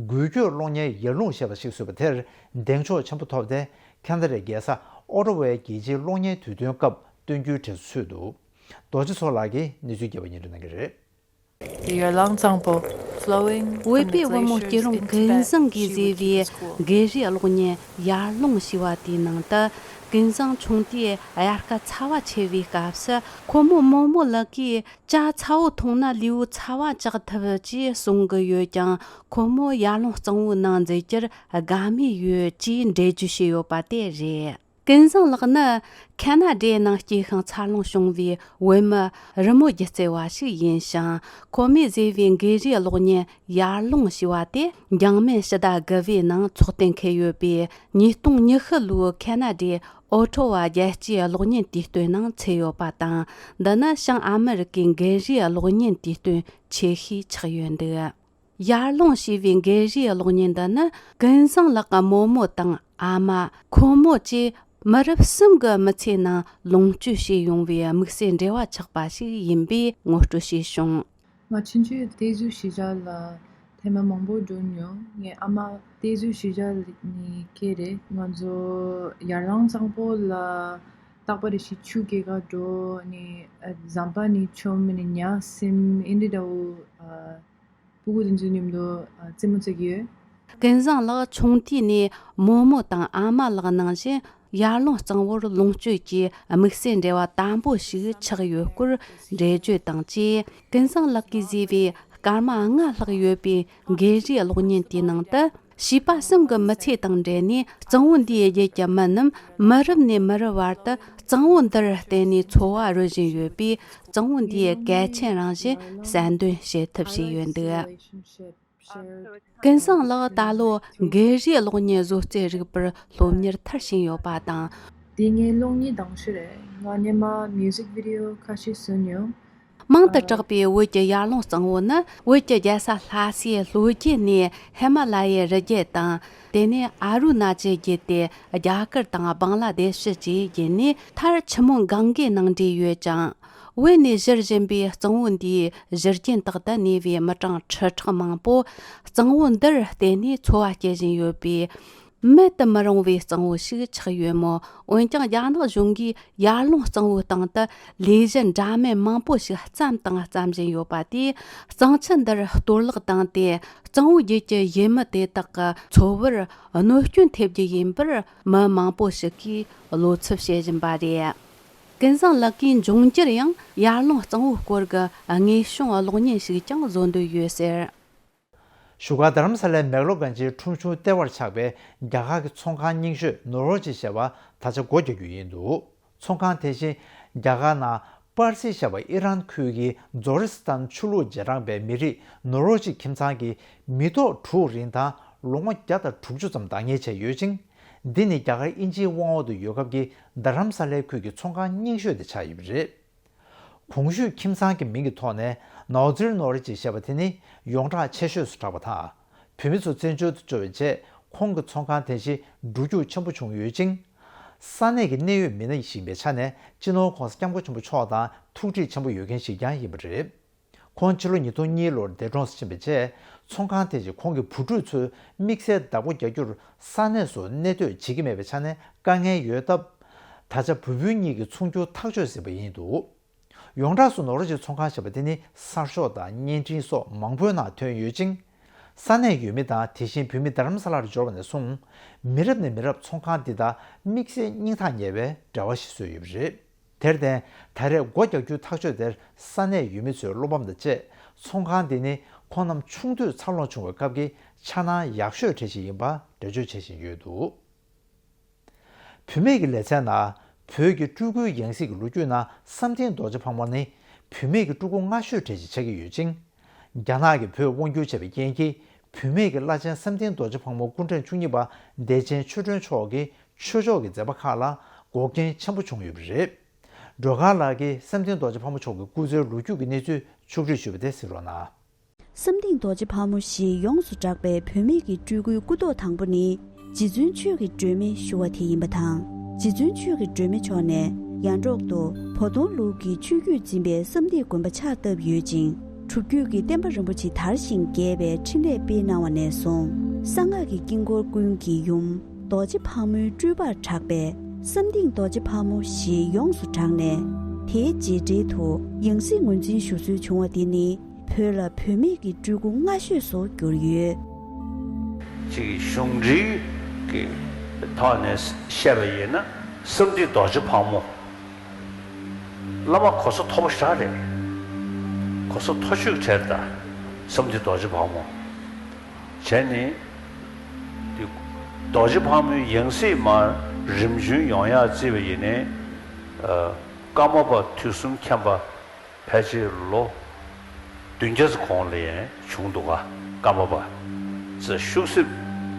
འགུལ་སྐྱོད་གློག་བརྙན་ཡར་ཀླུང་ཞེས་པ་ཞིག་བཟོས་པ་དེར་གདེང་འཇོག་ཆེན་པོ་ཐོབ་སྟེ། ཁེ་ན་ཌའི་རྒྱལ་ས་ཨོ་ཊ་ཝའི་རྒྱལ་སྤྱིའི་གློག་བརྙན་དུས་སྟོན་སྐབས་སྟོན་རྒྱུའི་གྲས་སུ་ཚུད་འདུག་རྡོ་རྗེ་མཚོ་ལགས་ཀྱིས་གནས་ཚུལ་རྒྱས་པ་སྙན་སྒྲོན་གནང་གི་རེད། ཡར་ཀླུང་གཙང་པོ། བོད་པའི་བུ་མོ་སྐྱིད་རོང་ཀུན་བཟང་གིས་བཟོས་པའི་གངས་རིའི་གློག་བརྙན་ཡར་ཀླུང་ཞེས་པ་དེའི་ནང་དུ། ཀུན་བཟང་ཆུང་དུས་དབྱར་ཁ་ཚ་བ་ཆེ་བའི་སྐབས་སུ། ཁོ་མོ་རྨོ་མོ་ལགས་ཀྱིས་ཇ་ཚ་བོ་འཐུང་ན་ལུས་པོ་ཚ་བ་བཅག་ཐུབ་ཅེས་གསུང་གི་ཡོད་ཀྱང་། ཁོ་མོ་ཡར་ཀླུང་གཙང་པོའི་ནང་འཛུལ་རྒྱུར་དགའ་མོས་ཡོད་ཅེས་འགྲེལ་བརྗོད་བྱས་ཡོད་པ་དེ་རེད། ཀུན་བཟང་ལགས་ནི་ཁེ་ན་ཌའི་ནང་སྐྱེས་ཤིང་འཚར་ལོངས་བྱུང་བའི་བོད་མི་རི་མོ་སྒྱུ་རྩལ་བ་ཞིག་ཡིན་ཞིང་། ཁོ་མོས་བཟོས་པའི་གངས་རིའི་གློག་བརྙན་ཡར་ཀླུང་ཞེས་པ་དེ། འཇང་མན་ཕྱི་ཟླ་དགུ་པའི་ནང་ཚོགས་གཏན་འཁེལ་ཡོད་པའི་ཉིས་སྟོང་ཉི་ཤུ་ལོའི་ཁེ་ན་ཌའི་ཨོ་ཊ་ཝ་རྒྱལ་སྤྱིའི་གློག་བརྙན་དུས་སྟོན་ནང་ཚུད་ཡོད་པ་དང་། འདི་ནི་བྱང་ཨ་མི་རི་ཀའི་གངས་རིའི་གློག་བརྙན་དུས་སྟོན་ཆེ་ཤོས་ཆགས་ཡོད་འདུག་ཡར་ཀླུང་ཞེས་པའི་གངས་རིའི་གློག་བརྙན་འདི་ནི་ཀུན་བཟང་ལགས་ཀྱི་རྨོ་མོ་དང་ཨ་མ། ཁོ་མོ་བཅས་མི་རབས་གསུམ་གྱི་མི་ཚེའི་ནང་ལོངས་སྤྱོད་བྱས་ཡོང་བའི་དམིགས་བསལ་འབྲེལ་བ་ཆགས་པ་ཞིག་ཡིན་པས་ངོ་སྤྲོད་བྱས་བྱུང་། ང་ཆུང་ཆུང་བལྟས་བཟོ་ཞིག་བྱ་ལ་ཐེངས་མ་མང་པོ་འགྲོ་མྱོང་། ངའི་ཨ་མ་བལྟས་བཟོ་ཞིག་བྱ་ནི་སྐད་རེད། ང་ཚོ་ཡར་ཀླུང་གཙང་པོ་ལ་རྟག་པར་རེ་ཞིག་ཆུ་སྐྱེལ་ག་འགྲོ་ནི་ཟམ་པ་ནི་མཆོང་ནི་ཉ་སྲིན་ཨིན་དྲི་འདྲ་བོ། སྤུ་གུ་དེ་ཚོའི་མཉམ་དུ་རྩེད་མོ་རྩེ་གི་ཡོད། ཀུན་བཟང་ལགས་ཆུང་དུས་ནས་རྨོ་མོ་དང་ཨ་མ་ལགས་ནང་བཞིན་ཡར་ཀླུང་གཙང་པོར་ལོངས་སྤྱོད་ཀྱི་དམིགས་བསལ་འབྲེལ་བ་དམ་པོ་ཞིག་ཆགས་ཡོད་སྐོར་འགྲེལ་བརྗོད་དང་བཅས། ཀུན་བཟང་ལགས་ཀྱིས་བཟོས་པའི་སྐར་མ་ལྔ་ལྷག་ཡོད་པའི་གངས་རིའི་གློག་བརྙན་དེའི་ནང་དུ། བྱིས་པ་གསུམ་གྱི་མི་ཚེ་དང་འབྲེལ་ནས་གཙང་བོ་འདིའི་རྒྱུད་ཀྱི་མི་རྣམས་མི་རབས་ནས་མི་རབས་བར་དུ་གཙང་བོ་འདིར་བརྟེན་ནས་འཚོ་བ་རོལ་བཞིན་ཡོད་པས། གཙང་བོ་འདིའི་གལ་ཆེན་རང་བཞིན་གསལ་འདོན་བྱེད་ཐབས་བྱས་ཡོད་འདུག་ཀུན་བཟང་ལགས་ད་ལོ་གངས་རིའི་གློག་བརྙན་བཟོ་རྩལ་རིག་པར་སློབ་གཉེར་མཐར་ཕྱིན་ཡོད་པ་དང་། དེ་ངའི་གློག་བརྙན་དང་ཤོས་རེད། ང་སྔོན་མ་མིའུ་ཟིག་བི་ཌི་ཡོ་ཁ་ཤས་བཟོས་མྱོང་། མང་དུ་གྲགས་པའི་བོད་ཀྱི་ཡར་ཀླུང་གཙང་བོ་ནི། བོད་ཀྱི་རྒྱལ་ས་ལྷ་སའི་ལྷོ་རྒྱུད་ནས་ཧི་མ་ལ་ཡའི་རི་རྒྱུད་དང་། དེ་ནས་ཨ་རུ་ན་ཅལ་བརྒྱུད་དེ་རྒྱ་གར་དང་བང་ལ་དེ་ཤི་བཅས་བརྒྱུད་ནས། མཐར་ཆུ་མོ་གངྒཱའི་ནང་འདྲེས་ཡོད་ཅིང་། བོད་ནས་བཞུར་བཞིན་པའི་གཙང་བོ་འདིའི་བཞུར་རྒྱུན་དག་ཏུ་གནས་པའི་མི་གྲངས་ཁྲི་ཕྲག་མང་པོ། གཙང་བོ་འདིར་བརྟེན་ནས་འཚོ་བ་སྐྱེལ་བཞིན་ཡོད་པས། མེད་དུ་མི་རུང་བའི་གཙང་བོ་ཞིག་ཆགས་ཡོད་མོད། འོན་ཀྱང་རྒྱ་ནག་གཞུང་གིས་ཡར་ཀླུང་གཙང་བོའི་སྟེང་དུ་ལས་གཞི་འདྲ་མིན་མང་པོ་ཞིག་བརྩམས་དང་བརྩམ་བཞིན་ཡོད་པ་དེས། གཙང་ཆུ་འདིར་གཏོར་བརླག་བཏང་སྟེ། གཙང་བོ་རྒྱུད་ཀྱི་ཡུལ་མི་དེ་དག་གི་འཚོ་བར་གནོད་སྐྱོན་ཐེབས་རྒྱུ་ཡིན་པར་མི་མང་པོ་ཞིག་གིས་བློ་འཚབ་བྱེད་བཞིན་པ་རེད། ཀུན་བཟང་ལགས་ཀྱིས་འབྱུང་འགྱུར་ཡང་ཡར་ཀླུང་གཙང་བོའི་སྐོར་གྱི་དངོས་བྱུང་གློག་བརྙན་ཞིག་ཀྱང་བཟོ་འདོད་ཡོད་ཟེར། བཞུགས་སྒར་རྡ་རམ་ས་ལའི་མེག་ལོ་གན་ཇིའི་ཁྲོམ་གཞུང་ལྟེ་བར་ཆགས་པའི་རྒྱ་གར་གྱི་ཚོང་ཁང་རྙིང་ཤོས་ནོ་རོ་ཇི་ཞེས་པ་ད་ཆ་སྒོ་རྒྱག་རྒྱུ་ཡིན་འདུག་ཚོང་ཁང་དེ་བཞིན་རྒྱ་གར་ནང་པར་སི་ཞེས་པ་ཨི་རན་ཁུལ་གྱི་ཛོ་རི་སི་ཐན་ཆུ་ལུག་རྗེས་འབྲང་པའི་མི་རིགས་ནོ་རོ་ཇི་ཁྱིམ་ཚང་གི་མི་ཐོག་དྲུག་རིང་དང་ལོ་ངོ་བརྒྱ་དང་དྲུག་ཅུ་ཙམ་བདག་གཉེར་བྱས་ཡོད་ཅིང་། འདི་ནི་རྒྱ་གར་དབྱིན་ཇིའི་དབང་འོག་ཏུ་ཡོད་སྐབས་ཀྱི་རྡ་རམ་ས་ལའི་ཁུལ་གྱི་ཚོང་ཁང་རྙིང་ཤོས་དེ་ཆགས་ཡོད་པ་རེད། གོང་ཞུས་ཁྱིམ་ཚང་གི་མིང་གི་ཐོག་ནས་ནའོ་ཛིར་ནོར་ཇི་ཞེས་པ་དེ་ནི་ཡོངས་གྲགས་ཆེ་ཤོས་སུ་གྲགས་པ་དང་། བོད་མི་ཚོ་བཙན་བྱོལ་དུ་འབྱོར་བའི་རྗེས་ཁོང་གི་ཚོང་ཁང་དེ་བཞིན་འགྲོ་རྒྱུག་ཆེན་པོ་བྱུང་ཡོད་ཅིང་། ས་གནས་ཀྱི་གནད་ཡོད་མི་སྣ་ཞིག་ཡིན་པའི་ཆ་ནས་སྤྱི་ནོར་༸གོང་ས་༸སྐྱབས་མགོན་ཆེན་པོ་མཆོག་དང་ཐུགས་འདྲིས་ཆེན་པོ་ཡོད་མཁན་ཞིག་ཀྱང་ཡིན་པ་རེད། ཁོང་ཕྱི་ལོ་ཉིས་སྟོང་གཉིས་ལོར་འདས་གྲོངས་སུ་ཕྱིན་པའི་རྗེས། ཚོང་ཁང་དེ་བཞིན་ཁོང་གི་བུ་ཕྲུག་ཚོས་དམིགས་བསལ་བདག་པོ་རྒྱག་རྒྱུར་ས་གནས་སུ་གནས་སྡོད་བྱེད་ཀྱི་མེད་པའི་ཆ་ནས་དཀའ་ངལ་ཡོད་སྟབས། ད་ཆ་བུ་སྤུན་གཉིས་ཀྱིས་ཚོང་རྒྱུག་ཐག་གཅོད་ཟིན་པ་ཡིན་འདུག་ཡོངས་གྲགས་སུ་ནོར་ཇི་ཚོང་ཁང་ཞེས་པ་དེ་ནི་གསར་ཤོག་དང་བརྙན་འཕྲིན་སོགས་མང་པོའི་ནང་ཐོན་ཡོད་ཅིང་། ས་གནས་ཡུལ་མི་དང་དེ་བཞིན་བོད་མི་རྡ་རམ་ས་ལར་འབྱོར་བ་ནས་བཟུང་། མི་རབས་ནས་མི་རབས་ཚོང་ཁང་འདི་དང་དམིགས་བསལ་སྙིང་ཐག་ཉེ་བའི་འབྲེལ་བ་ཞིག་བཟོས་ཡོད་པ་རེད། དེར་བརྟེན། ད་རེས་སྒོ་རྒྱག་རྒྱུའི་ཐག་གཅོད་དེར་ས་གནས་ཡུལ་མི་ཚོས་བློ་ཕམ་དང་བཅས། ཚོང་ཁང་འདི་ནི་ཁོང་རྣམས་ཆུང་དུས་འཚར་ལོངས་བྱུང་བའི་སྐབས་ཀྱི་འཆར་སྣང་ཡག་ཤོས་གྲས་ཤིག་ཡིན་པ་འགྲེལ་བརྗོད་བྱེད་བཞིན་ཡོད་འདུག་བུད་མེད་ཀྱི་ལེ་ཚན་ནང་། བོད་ཀྱི་སྤྲུལ་སྐུའི་ཡང་སྲིད་ཀྱི་ལོ་རྒྱུས་ནང་བསམ་གཏན་རྡོ་རྗེ་ཕག་མོ་ནི་བུད་མེད་ཀྱི་སྤྲུལ་སྐུ་སྔ་ཤོས་གྲས་ཤིག་ཆགས་ཀྱི་ཡོད་ཅིང་། རྒྱ་ནག་གིས་བོད་དབང་བསྒྱུར་བྱས་པའི་རྐྱེན་གྱིས། བུད་མེད་ཀྱི་བླ་ཆེན་བསམ་གཏན་རྡོ་རྗེ་ཕག་མོ་སྐུ་ཕྲེང་བཅུ་གཉིས་པ་བདེ་ཆེན་ཆོས་སྒྲོན་མཆོག་གིས་ཆོས་ཕྱོགས་ཀྱི་མཛད་པ་ཁག་ལ་འགོག་རྐྱེན་ཆེན་པོ་བྱུང་ཡོད་པ་རེད། སྒྲོལ་དཀར་ལགས་ཀྱིས་བསམ་གཏན་རྡོ་རྗེ་ཕག་མོ་མཆོག་གི་སྐུ་ཚེའི་ལོ་རྒྱུས་ཀྱི་གནས་ཚུལ་ཕྱོགས་བསྒྲིགས་ཞུས་པ་དེ་གཟིགས་རོགས་གནང་། བསམ་གཏན་རྡོ་རྗེ་ཕག་མོ་ཞེས་ཡོངས་སུ་གྲགས་པའི་བུད་མེད་ཀྱི་སྤྲུལ་སྐུའི་སྐུ་ཐོག་དང་པོ་ནི། རྗེ་བཙུན་ཆོས་ཀྱི་སྒྲོན་མེ་ཞུ་བ་དེ་ཡིན་པ་དང་། རྗེ་བཙུན་ཆོས་ཀྱི་སྒྲོན་མེ་མཆོག་ནས་ཡར་འབྲོག་ཏུ་བོ་དོང་ལུགས་ཀྱི་ཆོས་བརྒྱུད་འཛིན་པའི་བསམ་གཏན་དགོན་པ་ཕྱག་བཏབ་ཡོད་ཅིང་། སྒྲུབ་བརྒྱུད་ཀྱི་བསྟན་པ་རིན་པོ་ཆེ་དར་ཞིང་རྒྱས་པའི་འཕྲིན་ལས་སྤེལ་གནང་བ་ནས་བཟུང་། གསང་སྔགས་ཀྱི་དཀྱིལ་འཁོར་ཀུན་གྱི་ཡུམ་རྡོ་རྗེ་ཕག་མོའི་སྤྲུལ་པར་གྲགས་པས་བསམ་གཏན་རྡོ་རྗེ་ཕག་མོ་ཞེས་ཡོངས་སུ་གྲགས་ནས། དེའི་རྗེས་འབྲེལ་དུ་ཡང་སྲིད་ངོས་འཛིན་ཞུ་སྲོལ་བྱུང་བ་དེ་ནི། བོད་ལ་བུད་མེད་ཀྱི་སྤྲུལ་སྐུ་སྔ་ཤོས་སུ་གྱུར་ཡོད། གཅིག་གཞུང་འབྲེལ་གྱི་ཐོག་ནས་བཤད་པ་ཡིན་ན། བསམ་གཏན་རྡོ་རྗེ་ཕག་མོ། བླ་མ་གོ་ས་མཐོ་པོ་ཞེ་དྲག་རེད། གོ་ས་མཐོ་ཤོས་གྲས་ད་བསམ་གཏན་རྡོ་རྗེ་ཕག་མོ། བྱས་ནས། དེ་རྡོ་རྗེ་ཕག་མོའི་ཡང་སྲིད་མར་རིམ་བྱོན་ཡོང་ཡག་བརྩིས་པ་ཡིན་ནའི། ཨ། ཀརྨ་པ་དུས་གསུམ་མཁྱེན་པ། ཕལ་ཆེར་ལོ་བདུན་བརྒྱ་ཙམ་གོང་ལ་ཡང་བྱུང་འདུག་ག་ཀརྨ་པ་ཙི་ཤུག་སིབ་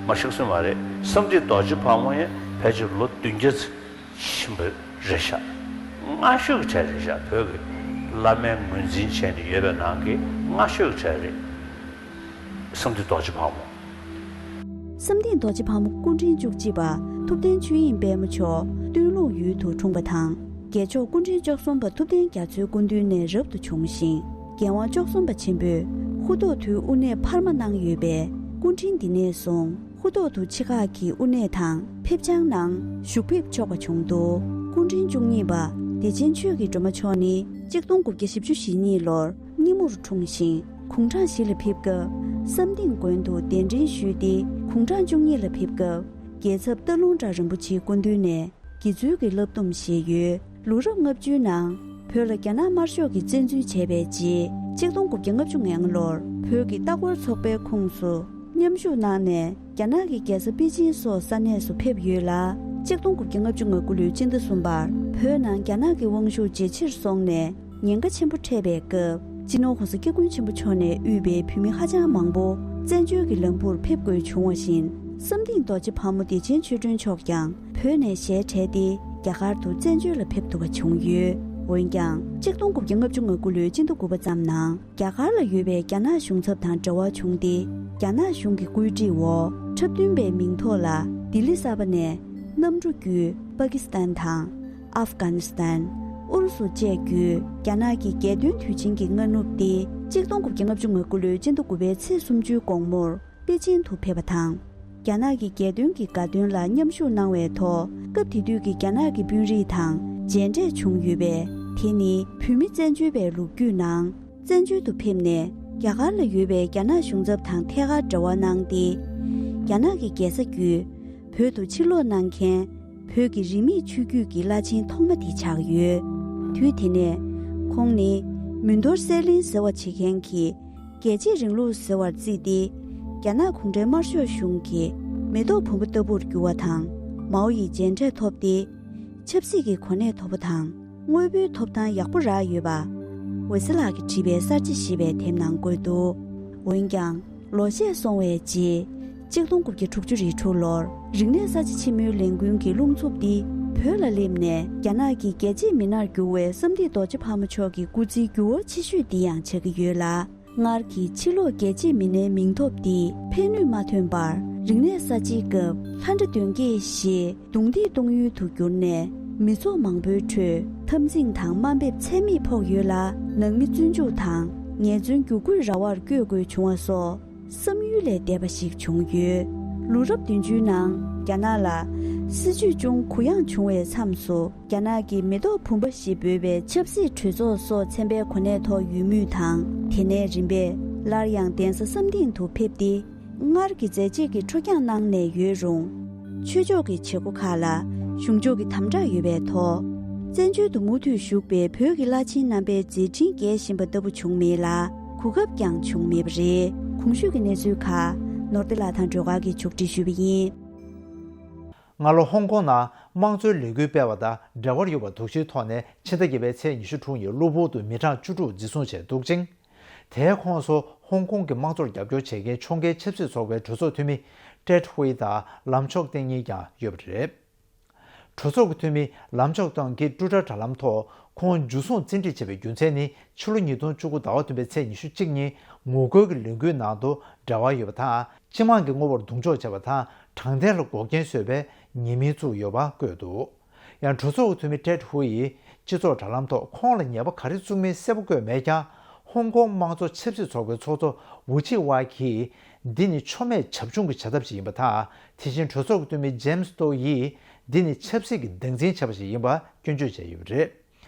མ་ཤུག་སིབ་མ་རེད། བསམ་གཏན་རྡོ་རྗེ་ཕག་མོ་ཡང་ཕལ་ཆེར་ལོ་བདུན་བརྒྱ་ཙམ་ཕྱིན་པ་རེད་ཤག་སྔ་ཤོས་ཀྱི་གྲས་རེད་ཤག་བོད་ཀྱི་བླ་མའི་ངོས་འཛིན་བྱས་ནས་ཡོད་པའི་ནང་གི་སྔ་ཤོས་ཀྱི་གྲས་རེད། བསམ་གཏན་རྡོ་རྗེ་ཕག་མོ། བསམ་གཏན་རྡོ་རྗེ་ཕག་མོ་སྐུ་ཕྲེང་བཅུ་གཅིག་པ་ཐུབ་བསྟན་ཆོས་དབྱིངས་དཔལ་མོ་མཆོག་སྟོད་ལུང་ཡུལ་དུ་འཁྲུངས་པ་དང་། རྒྱལ་མཆོག་སྐུ་ཕྲེང་བཅུ་གསུམ་པ་ཐུབ་བསྟན་རྒྱ་མཚོའི་སྐུ་མདུན་ནས་རབ་ཏུ་བྱུང་ཞིང་། རྒྱལ་དབང་བཅུ་གསུམ་པ་ཆེན་པོས་ཧུ་ཐོག་ཐུའི་དབུ་གནས་འཕར་མ་གནང་ཡོད་པས། སྐུ་ཕྲེང་འདི་ནས་བཟུང་ཧུ་ཐོག་ཐུ་ཆེ་ཁག་གི་དབུ་གནས་དང་ཕེབས་བྱང་ནང་བཞུགས་ཕེབས་ཆོག་པ་བྱུང་འདུག་སྐུ་ཕྲེང་བཅུ་གཉིས་པ་བདེ་ཆེན་ཆོས་ཀྱི་སྒྲོལ་མ་མཆོག་ནི་གཅིག་སྟོང་དགུ་བརྒྱ་བཞི་བཅུ་ཞེ་གཉིས་ལོར་སྙི་མུར་འཁྲུངས་ཤིང་། དགུང་གྲངས་བཞི་ལ་ཕེབས་སྐབས་བསམ་གཏན་དགོན་དུ་གདན་འདྲེན་ཞུས་ཏེ། དགུང་གྲངས་བཅུ་གཉིས་ལ་ཕེབས་སྐབས་རྒྱལ་ཚབ་སྟག་ལུང་བྲག་རིན་པོ་ཆེའི་སྐུ་མདུན་ནས་དགེ་ཚུལ་གྱི་བསླབ་སྡོམ་བཞེས་ཡོད། ལོ་རབས་ལྔ་བཅུའི་ནང་བོད་ལ་རྒྱ་ནག་དམར་ཤོག་གིས་བཙན་འཛུལ་བྱས་པའི་རྗེས། གཅིག་སྟོང་དགུ་བརྒྱ་ལྔ་བཅུ་ང་ལྔ་ལོར་བོད་ཀྱི་ལྟ་སྐོར་ཚོགས་པའི་ཁོངས་སུ་མཉམ་ཞུགས་གནང་ནས། རྒྱ་ནག་གི་རྒྱལ་ས་པེ་ཅིན་སོགས་ས་གནས་སུ་ཕེབས་ཡོད་ལ། གཅིག་སྟོང་དགུ་བརྒྱ་ལྔ་བཅུ་ང་དགུ་ལོའི་སྤྱི་ཟླ་གསུམ་པར་བོད་ནང་རྒྱ་ནག་གི་དབང་ཤུགས་ཇེ་ཆེར་སོང་ནས། ཉེན་ཁ་ཆེན་པོ་འཕྲད་པའི་སྐབས། སྤྱི་ནོར་༸གོང་ས་༸སྐྱབས་མགོན་ཆེན་པོ་མཆོག་ནས་དབུས་པའི་བོད་མི་ཧ་ཅང་མང་པོ་བཙན་བྱོལ་གྱི་ལམ་བུར་ཕེབས་དགོས་བྱུང་བ་བཞིན། བསམ་གཏན་རྡོ་རྗེ་ཕག་མོ་བདེ་ཆེན་ཆོས་སྒྲོན་མཆོག་ཀྱང་བོད་ནས་ཞལ་བྲལ་ཏེ། རྒྱ་གར་དུ་བཙན་བྱོལ་ལ་ཕེབས་ཐུབ་པ་བྱུང་ཡོད། འོན་ཀྱང་། གཅིག་སྟོང་དགུ་བརྒྱ་ལྔ་བཅུ་ང་དགུ་ལོའི་སྤྱི་ཟླ་དགུ་པ་ཙམ་ནང་། རྒྱ་གར་ལ་ཡོད་པའི་རྒྱ་ནག་གཞུང་ཚབ་དང་འབྲེལ་བ་བྱུང་སྟེ། རྒྱ་ནག་གཞུང་གི་བཀོད་སྒྲིག་འོག་འཁྲབ་སྟོན་པའི་མིང་ཐོག་ལ་ལྡི་ལི་གསར་པ་ནས་གནམ་གྲུ་བརྒྱུད་པ་ཀི་སི་ཐན་དང་། ཨབ་གྷ་ནི་སི་ཐན། ཨུ་རུ་སུ་བཅས་བརྒྱུད་རྒྱ་ནག་གི་རྒྱལ་སྟོན་དུས་ཆེན་གྱི་སྔ་ནུབ་སྟེ། གཅིག་སྟོང་དགུ་བརྒྱ་ལྔ་བཅུ་ང་དགུ་ལོའི་སྤྱི་ཟླ་དགུ་པའི་ཚེས་སུམ་ཅུའི་དགོང་མོར་པེ་ཅིན་དུ་ཕེབས་པ་དང་། རྒྱ་ནག་གི་རྒྱལ་སྟོན་གྱི་དགའ་སྟོན་ལ་མཉམ་ཞུགས་གནང་བའི་ཐོག་སྐབས་དེ་དུས་ཀྱི་རྒྱ་ནག་གི་དཔོན་རིགས་དང་མཇལ་འཕྲད་བྱུང་ཡོད་པས། དེ་ནི་བོད་མི་བཙན་བྱོལ་བའི་ལོ་རྒྱུས་ནང་། བཙན་བྱོལ་དུ་ཕེབས་ནས། རྒྱ་གར་ལ་ཡོད་པའི་རྒྱ་ནག་གཞུང་ཚབ་དང་ཐད་ཀར་འབྲེལ་བ་གནང་སྟེ། རྒྱ་ནག་གི་རྒྱལ་ས་བརྒྱུད། བོད་དུ་ཕྱིར་ལོག་གནང་མཁན། བོད་ཀྱི་རིས་མེད་ཆོས་བརྒྱུད་ཀྱི་བླ་ཆེན་ཐོག་མ་དེ་ཆགས་ཡོད། དུས་དེ་ནས། ཁོང་ནི། མུན་དོར་སེལ་ལེན་ཟེར་བ་བྱེད་མཁན་གྱི། རྒྱལ་གཅེས་རིང་ལུགས་ཟེར་བར་བརྩིས་ཏེ། རྒྱ་ནག་གུང་ཁྲན་དམར་ཤོག་གཞུང་གི་མེ་ཏོག་བུམ་པ་ལྟ་བུར་གྱུར་བ་དང་། མའོ་ཡི་མཇལ་འཕྲད་ཐོབ་སྟེ། ཆབ་སྲིད་ཀྱི་གོ་གནས་མཐོ་པོ་དང་། དངོས་པོའི་ཐོབ་ཐང་ཡག་པོ་རག་ཡོད་པ། ཝེ་སི་ལགས་ཀྱིས་བྲིས་པའི་གསར་བརྗེ་ཞེས་པའི་དེབ་ནང་བཀོད་འདུག་འོན་ཀྱང་། ལོ་ཤས་སོང་བའི་རྗེས། གཅིག་སྟོང་དགུ་བརྒྱ་དྲུག་ཅུ་རེ་དྲུག་ལོར། རིག་གནས་གསར་བརྗེ་ཆེན་མོའི་ལས་འགུལ་གྱི་རླུང་འཚུབ་འདི་བོད་ལ་སླེབས་ནས། རྒྱ་ནག་གི་རྒྱལ་གཅེས་མི་སྣར་གྱུར་བའི་བསམ་གཏན་རྡོ་རྗེ་ཕག་མོ་མཆོག་གི་སྐུ་ཚེའི་འགྱུར་བ་ཆེ་ཤོས་འདི་ཡང་ཆགས་ཀྱི་ཡོད་ལ། སྔར་གྱི་ཕྱི་ལོགས་རྒྱལ་གཅེས་མི་སྣའི་མིང་ཐོབ་འདིས་ཕན་ནུས་མ་ཐོན་པར། རིག་གནས་གསར་བརྗེའི་སྐབས་ལྷ་འདྲེ་གདོན་བགེགས་ཞེས་རྡུང་རྡེག་གཏོང་ཡུལ་དུ་གྱུར་ནས། མི་ཚོགས་མང་པོའི་ཁྲོད་འཐབ་འཛིང་དང་དམའ་འབེབས་ཚད་མེད་ཕོག་ཡོད་ལ། ནང་མི་བཙོན་འཇུག་དང་ངལ་རྩོལ་རྒྱུ་རྐུན་ར་བར་བསྐྱོད་དགོས་བྱུང་བ་སོགས། བསམ་ཡུལ་ལས་འདས་པ་ཞིག་བྱུང་ཡོད། ལོ་རབས་བདུན་ཅུའི་ནང་རྒྱ་ནག་ལ་སྲིད་བྱུས་ཅུང་གུ་ཡངས་བྱུང་བའི་མཚམས་སུ། རྒྱ་ནག་གི་མེ་ཏོག་བུམ་པ་ཞེས་འབོད་པའི་ཆབ་སྲིད་གྲོས་ཚོགས་སོགས་ཚན་པའི་གོ་གནས་ཐོག་ཡོད་མུས་དང་། དེ་ནས་རིམ་པས་སླར་ཡང་གདན་ས་བསམ་གཏན་དུ་ཕེབས་ཏེ། སྔར་གྱི་མཛད་རྗེས་ཀྱི་འཕྲོ་འགྱངས་གནང་ནས་ཡོད་རུང་། ཆོས་ཕྱོགས་ཀྱི་བྱེད་སྒོ་ཁག་ལ་གཞུང་ཕྱོགས་ཀྱི་དམ་དྲག་ཡོད་པའི་ཐོག་བཙན་བྱོལ་དུ་མུ་མཐུད་བཞུགས་པའི་བོད་ཀྱི་བླ་ཆེན་རྣམ་པའི་མཛད་འཕྲིན་རྒྱས་བཞིན་པ་ལྟ་བུ་བྱུང་མེད་ལ། གོ་སྐབས་ཀྱང་བྱུང་མེད་པ་རེད། གོང་ཞུས་ཀྱི་གནས་ཚུལ་ཁག་ནོར་བདེ་ལགས་དང་སྒྲོལ་དཀར་གྱིས་ཕྱོགས་སྒྲིག་ཞུས་པ་ཡིན། སྔ་ལོ་ཧོང་ཀོང་ནང་དམངས་གཙོའི་ལས་འགུལ་སྤེལ་བ་དང་འབྲེལ་བ་ཡོད་པ་དོགས་གཞིའི་ཐོག་ནས་ཕྱི་ཟླ་བརྒྱད་པའི་ཚེས་ཉི་ཤུ་དྲུག་ཉིན་གློ་བུར་དུ་མི་གྲངས་བཅུ་དྲུག་འཛིན་བཟུང་བྱས་འདུག་ཅིང་། དེའི་ཁོངས་སུ་ཧོང་ཀོང་གི་དམངས་གཙོར་རྒྱབ་སྐྱོར་བྱེད་མཁན་ཕྱོགས་འགལ་ཆབ་སྲིད་ཚོགས་པའི་གྲོས་ཚོགས་འཐུས་མི་ཏྲེད་ཧུའེ་དང་ལམ་ཕྱོགས་བསྟེན་མཁན་ཀྱང་ཡོད་པ་རེད། གྲོས་ཚོགས་ཀྱི་འཐུས་མི་ལམ་ཕྱོགས་ཏང་གིས་ཊུའི་ཊར་དྲ་ལམ་ཐོག་ ཁོང་འཇུ་བཟུང་བཙན་ཁྲིད་བྱས་པའི་རྒྱུ་མཚན་ནི་ཕྱི་ལོ་ཉིས་སྟོང་བཅུ་དགུ་ཟླ་བ་བདུན་པའི་ཚེས་ཉི་ཤུ་གཅིག་ཉིན་ངོ་རྒོལ་གྱི་ལས་འགུལ་ནང་དུ་འབྲེལ་བ་ཡོད་པ་དང་། སྤྱི་དམངས་ཀྱི་དངུལ་འབོར་རྡུང་འཇོག་བྱས་པ་དང་། དྲང་བདེན་ལ་འགོག་རྐྱེན་བཟོས་པའི་ཉེས་མིང་བཙུགས་ཡོད་པ་བཀོད་འདུག་ཡང་གྲོས་ཚོགས་ཀྱི་འཐུས་མི་ཏྲེད་ཧུ་ཡིས་སྤྱི་ཚོགས་དྲ་ལམ་ཐོག་ཁོང་ལ་ཉེས་པ་ག་རེ་བཙུགས་མིན་གསལ་པོ་བཀོད་མེད་ཀྱང་། ཧོང་ཀོང་དམངས་གཙོ་ཆབ་སྲིད་ཚོགས་པའི་ཚོགས་གཙོ་ཝུ་ཆི་ཝ་གིས། འདི་ནི་ཆོ་མེད་བྱབ་ཆུང་གི་བྱ་ཐབས་ཤིག་ཡིན་པ་དང་། དེ་བཞིན་གྲོས་ཚོགས་ཀྱི་འཐུས་མི་ཇེམ་སི་ཏོ་ཡིས། འདི་ནི་ཆབ་སྲིད་ཀྱི་སྡང་འཛིན་བྱས་པ་ཞིག་ཡིན་པ་སྐྱོན་བརྗོད་བྱས་ཡོད་པ་རེད།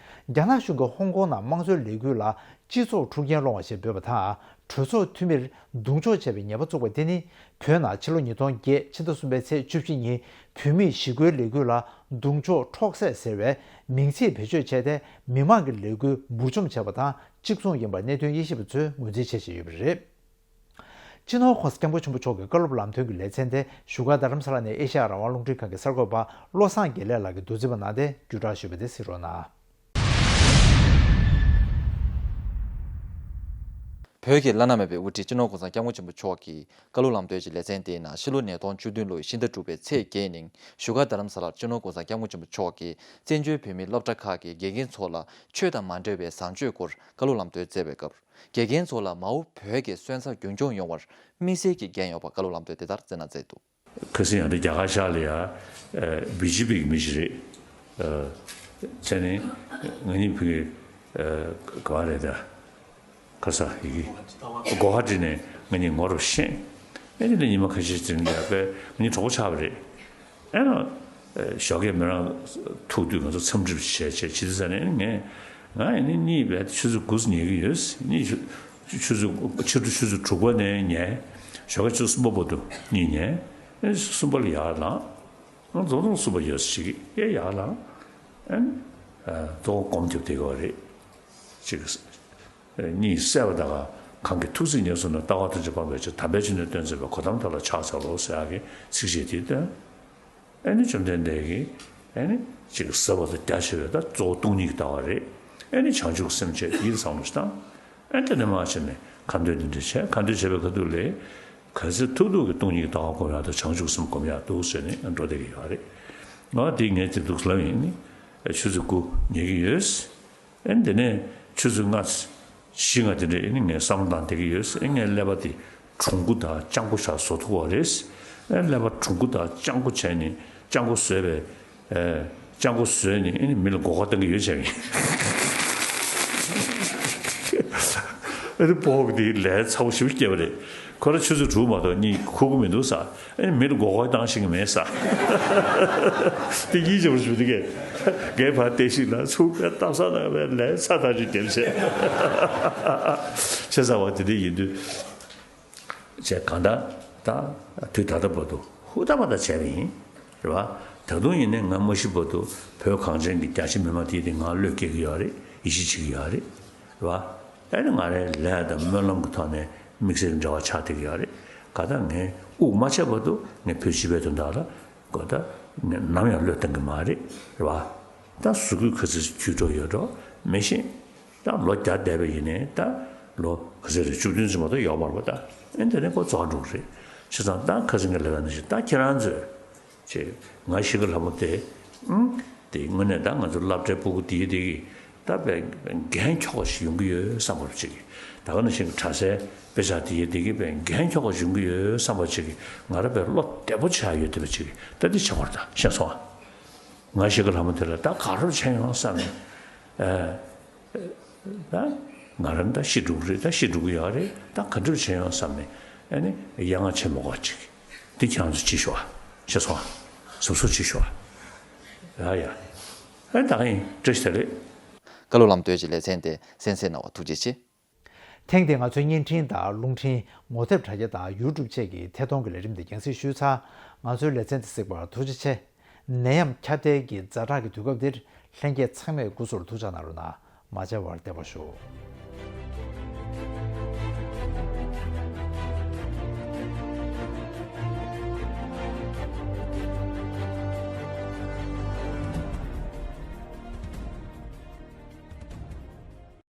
རྒྱ་ནག་གཞུང་གིས་ཧོང་ཀོང་ནང་དམངས་གཙོའི་ལས་འགུལ་ལ་སྤྱི་ཚོགས་འཁྲུག་རྐྱེན་སློང་བ་ཞེས་འབོད་པ་དང་། གྲོས་ཚོགས་འཐུས་མིར་རྡུང་འཇོག་བྱས་པའི་ཉེས་པ་བཙུགས་པ་དེ་ནི། བོད་ནང་ཕྱི་ལོ་ཉིས་སྟོང་བརྒྱད་ཕྱི་ཟླ་གསུམ་པའི་ཚེས་བཅུ་བཞི་ཉིན་བོད་མིས་ཞི་རྒོལ་ལས་འགུལ་ལ་རྡུང་འཇོག་འཕྲོག་བསྲེགས་ཟེར་བའི་མིང་ཚིག་བེད་སྤྱོད་བྱས་ཏེ། མི་མང་གི་ལས་འགུལ་འབུར་འཇོམས་བྱས་པ་དང་གཅིག་མཚུངས་ཡིན་པར་གནད་དོན་དབྱེ་ཞིབ་པ་ཚོས་ངོས་འཛིན་བྱེད་བཞིན་ཡོད་པ་རེད། སྤྱི་ནོར་༸གོང་ས་༸སྐྱབས་མགོན་ཆེན་པོ་མཆོག་གི་བཀའ་སློབ་ལམ་སྟོན་གྱི་ལེ་ཚན་དེ་བཞུགས་སྒར་རྡ་རམ་ས་ལ་ནས་ཨེ་ཤ་ཡ་རང་དབང་རླུང་འཕྲིན་ཁང་གི་གསར་འགོད་པ་བློ་བཟང་དགེ་ལེགས་ལགས་ཀྱིས་མདོར་བསྡུས་པ་གནང་སྟེ་བརྒྱུད་བསྒྲགས་ཞུས་པ་དེ་གཟིགས་རོགས་གནང་། བོད་ཀྱི་བླ་ན་མེད་པའི་དབུ་ཁྲིད་སྤྱི་ནོར་༸གོང་ས་༸སྐྱབས་མགོན་ཆེན་པོ་མཆོག་གི་བཀའ་སློབ་ལམ་སྟོན་གྱི་ལེ་ཚན་དེའི་ནང་ཕྱི་ལོ་ཉིས་སྟོང་བཅུ་བདུན་ལོའི་ཕྱི་ཟླ་དྲུག་པའི་ཚེས་བརྒྱད་ཉིན་བཞུགས་སྒར་རྡ་རམ་ས་ལར་སྤྱི་ནོར་༸གོང་ས་༸སྐྱབས་མགོན་ཆེན་པོ་མཆོག་གིས་བཙན་བྱོལ་བོད་མིའི་སློབ་གྲྭ་ཁག་གི་དགེ་རྒན་ཚོ་ལ་ཆོས་དང་མ་འབྲེལ་བའི་བཟང་སྤྱོད་སྐོར་བཀའ་སློབ་ལམ་སྟོན་སྩལ་བའི་སྐབས། དགེ་རྒན་ཚོ་ལ་མ་འོངས་བོད་ཀྱི་སོན་རྩ་རྒྱུན་འཁྱོངས་ཡོང་བར་དམིགས་བསལ་གྱི་འགན་ཡོད་པ་བཀའ་སློབ་ལམ་སྟོན་དེ་ལྟར་སྩལ་གནང་མཛད་འདུག་ཁ་སང་ཡང་འདི་རྒྱ་གར་ཤར་ལ་ཡ་བི་ཇེ་པི་གི་མི་ཞིག་རེད། བྱས་ནས་ང་གཉིས་ཕ་གི་ག་བ་རེད་ད། ཁ་ས་ཡི་གེ་གོ་ཧ་ཏི་ནས་ང་གཉིས་ངོ་རུ་ཤེས། ཨེ་འདི་ནས་ཉི་མ་ཁ་ཤས་ཙམ་ཡ་པས་ང་གཉིས་གྲོགས་པོ་ཆགས་པ་རེད། ཨེ་ན། ཞོགས་ཀས་མི་རང་ཐུག་དུས་ང་ཚོ་འཚམས་འདྲི་བྱས་བྱས་ཕྱི་དེ་ས་ནས་ངས་ང་ཨེ་ནི་གཉིད་བས་ཆུ་ཚོད་དགུ་ཙམ་ཉལ་གི་ཡོད། གཉིད་ཆུ་ཆུ་ཚོད་ཕྱི་དྲོ་ཆུ་ཚོད་དྲུག་པ་ནས་ཉལ། ཞོགས་ཀས་ཆུ་ཚོད་གསུམ་པ་བར་དུ་གཉིད་ཉལ། ཨེ་གསུམ་པ་ལ་ཡར་ལངས། ང་རྫོང་རྫོང་གསུམ་པ་ཡོད་ཟེར་གི་ཨེ་ཡར་ལངས། ཨེ་ནི་གཙོ་བོ་སྒོམ་རྒྱབ་བསྡད་ཡོད་རེད། ཅིག་གཉིད་སད་པ་དང་གང་གི་ཐུགས་སྲས་ཉེར་བཟུང་ནས་ལྟ་བ་ཐམས་ཅད་སྤངས་པའི་ཕྱིར་དམ་པའི་ཆོས་ནི་སྟོན་མཛད་པའི་གོ་ཏམ་དེ་ལ་ཕྱག་འཚལ་ལོ་ཟེར་ཡག་གི་ཚིགས་བཅད་དེ་བཏོན། ཨེ་ནི་བཅོམ་ལྡན་འདས་ཀྱིས་ཨེ་ནི་ཅིག་ཟབ་པ་དང་རྒྱ་ཆེ་བའི་ད་གཙོ་བོ་སྟོང་ཉིད་ཀྱི་ལྟ་བ་རེད། ཨེ་ནི་བྱང་ཆུབ་སེམས་བསྐྱེད་ཡིད་བསམ་བློ་ཞིག་བཏང་། ཨེ་དེ་ནས་མར་བྱས་ནས་ཁ་འདོན་འདི་འདྲ་བྱས་ཁ་འདོན་བྱས་པའི་ཁ་ཐུག་ལས་གལ་སྲིད་ཐུག་ཐུག་གི་སྟོང་ཉིད་ཀྱི་ལྟ་བ་སྒོམ་ཡག་དང་བྱང་ཆུབ་སེམས་སྒོམ་ཡག་འདུག་ཟེར་ནས་འགྲོ་བསྡད་ཀྱི་ཡོད་རེད། ང་དེ་ངས་དེ་འདུག་ལབ་ཡིན་ནི་ཆུ་ཚོད་དགུ་ཉལ་གྱི་ཡོད། ཨེ་འདི་ནས་ཆུ་ཚོད་ལྔ་བཞི་ལྔ་དེ་འདྲ་ཨེ་ནི་ངས་བསམ་བློ་བཏང་བསྡད་ཀྱི་ཡོད། ཨེ་ངས་ཀླད་པ་དེ་གྲུང་པོ་དང་སྤྱང་པོ་ཆགས་བཟོ་ཐུབ་པ་རེད། ཨེ་ཀླད་པ་གྲུང་པོ་དང་སྤྱང་པོ་བྱས་ནས་སྤྱང་པོ་བཟོས་པའི་ཨེ་སྤྱང་པོ་བཟོས་ནས་ཨེ་ནི་མི་ལ་མགོ་སྐོར་གཏོང་གི་ཡོད་བྱས་ཡིན། ཨེ་ནི་སྤོ་བོ་དེ་ལས་ཚ་པོ་ཞེ་པོ་སྐྱེས་པ་རེད། ཁོ་རང་ཆུ་ཚོད་དྲུག་མ་གཏོགས་གཉིད་ཁུག་གི་མི་འདུག་ས། ཨེ་མི་ལ་མགོ་སྐོར་བཏང་ཤེས་ཀྱི་མེད་ས། དེ་གཉིས་ཆེ་བོ་ཞིག་འདུག་གས། རྒན་ཕར་བལྟས་ཤིག་ལ་ཚུར་ཕར་བལྟས་ས་ན་བས་ལས་ཚ་ཐག་ཆོད་རྒྱབ་བྱས། བྱས་ཙང་བ་དེ་འདྲ་ཡིན་དུས། བྱས་གང་ལྟར་ད་དུས་ད་ལྟ་བར་དུ་ཧུར་ཐག་པ་ད་བྱས་པ་ཡིན། རེད་བ། ད་དུང་ཡིན་ནའི་ང་མ་ཤི་བར་དུ་བོད་གངས་ཅན་གྱི་རྒྱ་ཆེ་མི་མང་དེ་དེ་ང་བློས་སྐྱེ་གི་ཡོད་རེད། ཡིད་ཆེས་བྱེད་ཀྱི་ཡོད་རེད། རེད་བ། ཨེ་ནི་ང་རའི་ལས་དང་སྨོན་ལམ་གྱི་ཐོག་ནས་དམིགས་བསལ་གྱི་འབྲེལ་བ་ཆགས་བསྡད་ཀྱི་ཡོད་རེད། ག་ད་ངས་དབུགས་མ་ཆད་བར་དུ་ངས་བོད་སྤྱི་པའི་དོན་དག་ལ་གོ་ད་ནམ་ཡང་བློས་གཏོང་གི་མ་རེད། རེད་བ། ད་གཟུགས་པོ་ག་ཚོད་དུད་འགྲོ་ཡོད་འགྲོ་མི་ཤེས། ད་ལོ་བརྒྱ་འདས་པ་ཡིན་ནའི་ད་ལོ་ག་ཚོད་རེད། བཅུ་བདུན་ཙམ་མ་གཏོགས་ཡོད་མ་རེད་པ། ད་ཨེ་འདི་ནས་ཁོ་རྫོགས་འགྲོ་གི་རེད། བྱས་ཙང་ད་ཁ་སང་གི་ལས་ཀ་ནང་བཞིན་ད་ཁྱེད་རང་ཚོས་ཅེས་ང་ཤི་ཁ་ལྷ་མོ་དེ་ཨང་། དེ་དངོས་གནས་ད་ང་ཚོ་སློབ་གྲྭའི་སྤུ་གུ་དེའི་དེ་གི་ད་དཔེ་འགན་འཁྱོག་པ་ཞིག་ཡོང་གི་ཡོད་བསམ་པ་ཅིག་ད་ག་ནང་བཞིན་གྱི་གྲྭ་སའི་དཔེ་ཆ་དེའི་དེ་གི་དཔེ་འགན་འཁྱོག་པ་ཞིག་ཡོང་གི་ཡོད་བསམ་པ་ཅིག་ང་རང་དཔེ་བློ་བདེ་པོ་ཆགས་ཡོད་བསྡད་པ་ཅིག་ད་འདི་བྱེད་དགོས་རེད། ད་ཤེས་སོང་ཨ། ང་ཤི་ཁ་ལྷ་མོ་དེ་ལ་ད་ག་རེ་བྱས་ཡོང་བསམ་ནས་ཨ། ད་ང་རང་ད་ཤི་འགྲོ་གི་རེད། ད་ཤི་འགྲོ་གི་ཡོད་རེད། ད་ག་འདྲ་བྱས་ཡོང་བསམ་ནས་ཨ་ནི་ཡ་ང་ཆེ་མོ་གོ་ཅིག་འདི་ཁྱེད་རང་ཚོ་ཅིག་ཤོག་ཨ། ཤེས་སོང་ཨ། གཟབ་གཟབ་ཅིག་ཤོག་ཨ། ཡ་ཡ། ཨ་ད་ག་ཡིན་བཀྲ་ཤིས་བདེ་ལེགས། བཀའ་སློབ་ལམ་སྟོན་གྱི་ལེ་ཚན་དེ་གསན་གཟིགས་གནང་བར་ཐུགས་རྗེ་ཆེ། ཐེངས་འདིའི་ང་ཚོའི་བརྙན་འཕྲིན་དང་རླུང་འཕྲིན་ངོ་དེབ་དྲ་རྒྱ་དང་ཡུ་ཊུབ་བཅས་ཀྱི་ཐད་གཏོང་གི་ལས་རིམ་འདི་རྒྱང་སྲིང་ཞུས་ཚར། ང་ཚོའི་ལེ་ཚན་འདི་གཟིགས་པར་ཐུགས་རྗེ་ཆེ། ནད་ཡམས་ཁྱབ་གདལ་གྱི་ཛ་དྲག་གི་དུས་སྐབས་འདིར་ལྷན་རྒྱས་ཚང་མས་སྐུ་གཟུགས་ལ་ཐུགས་ཅག་གནང་རོགས་གནང་། མ་མཇལ་བར་བདེ་བར་ཤོག།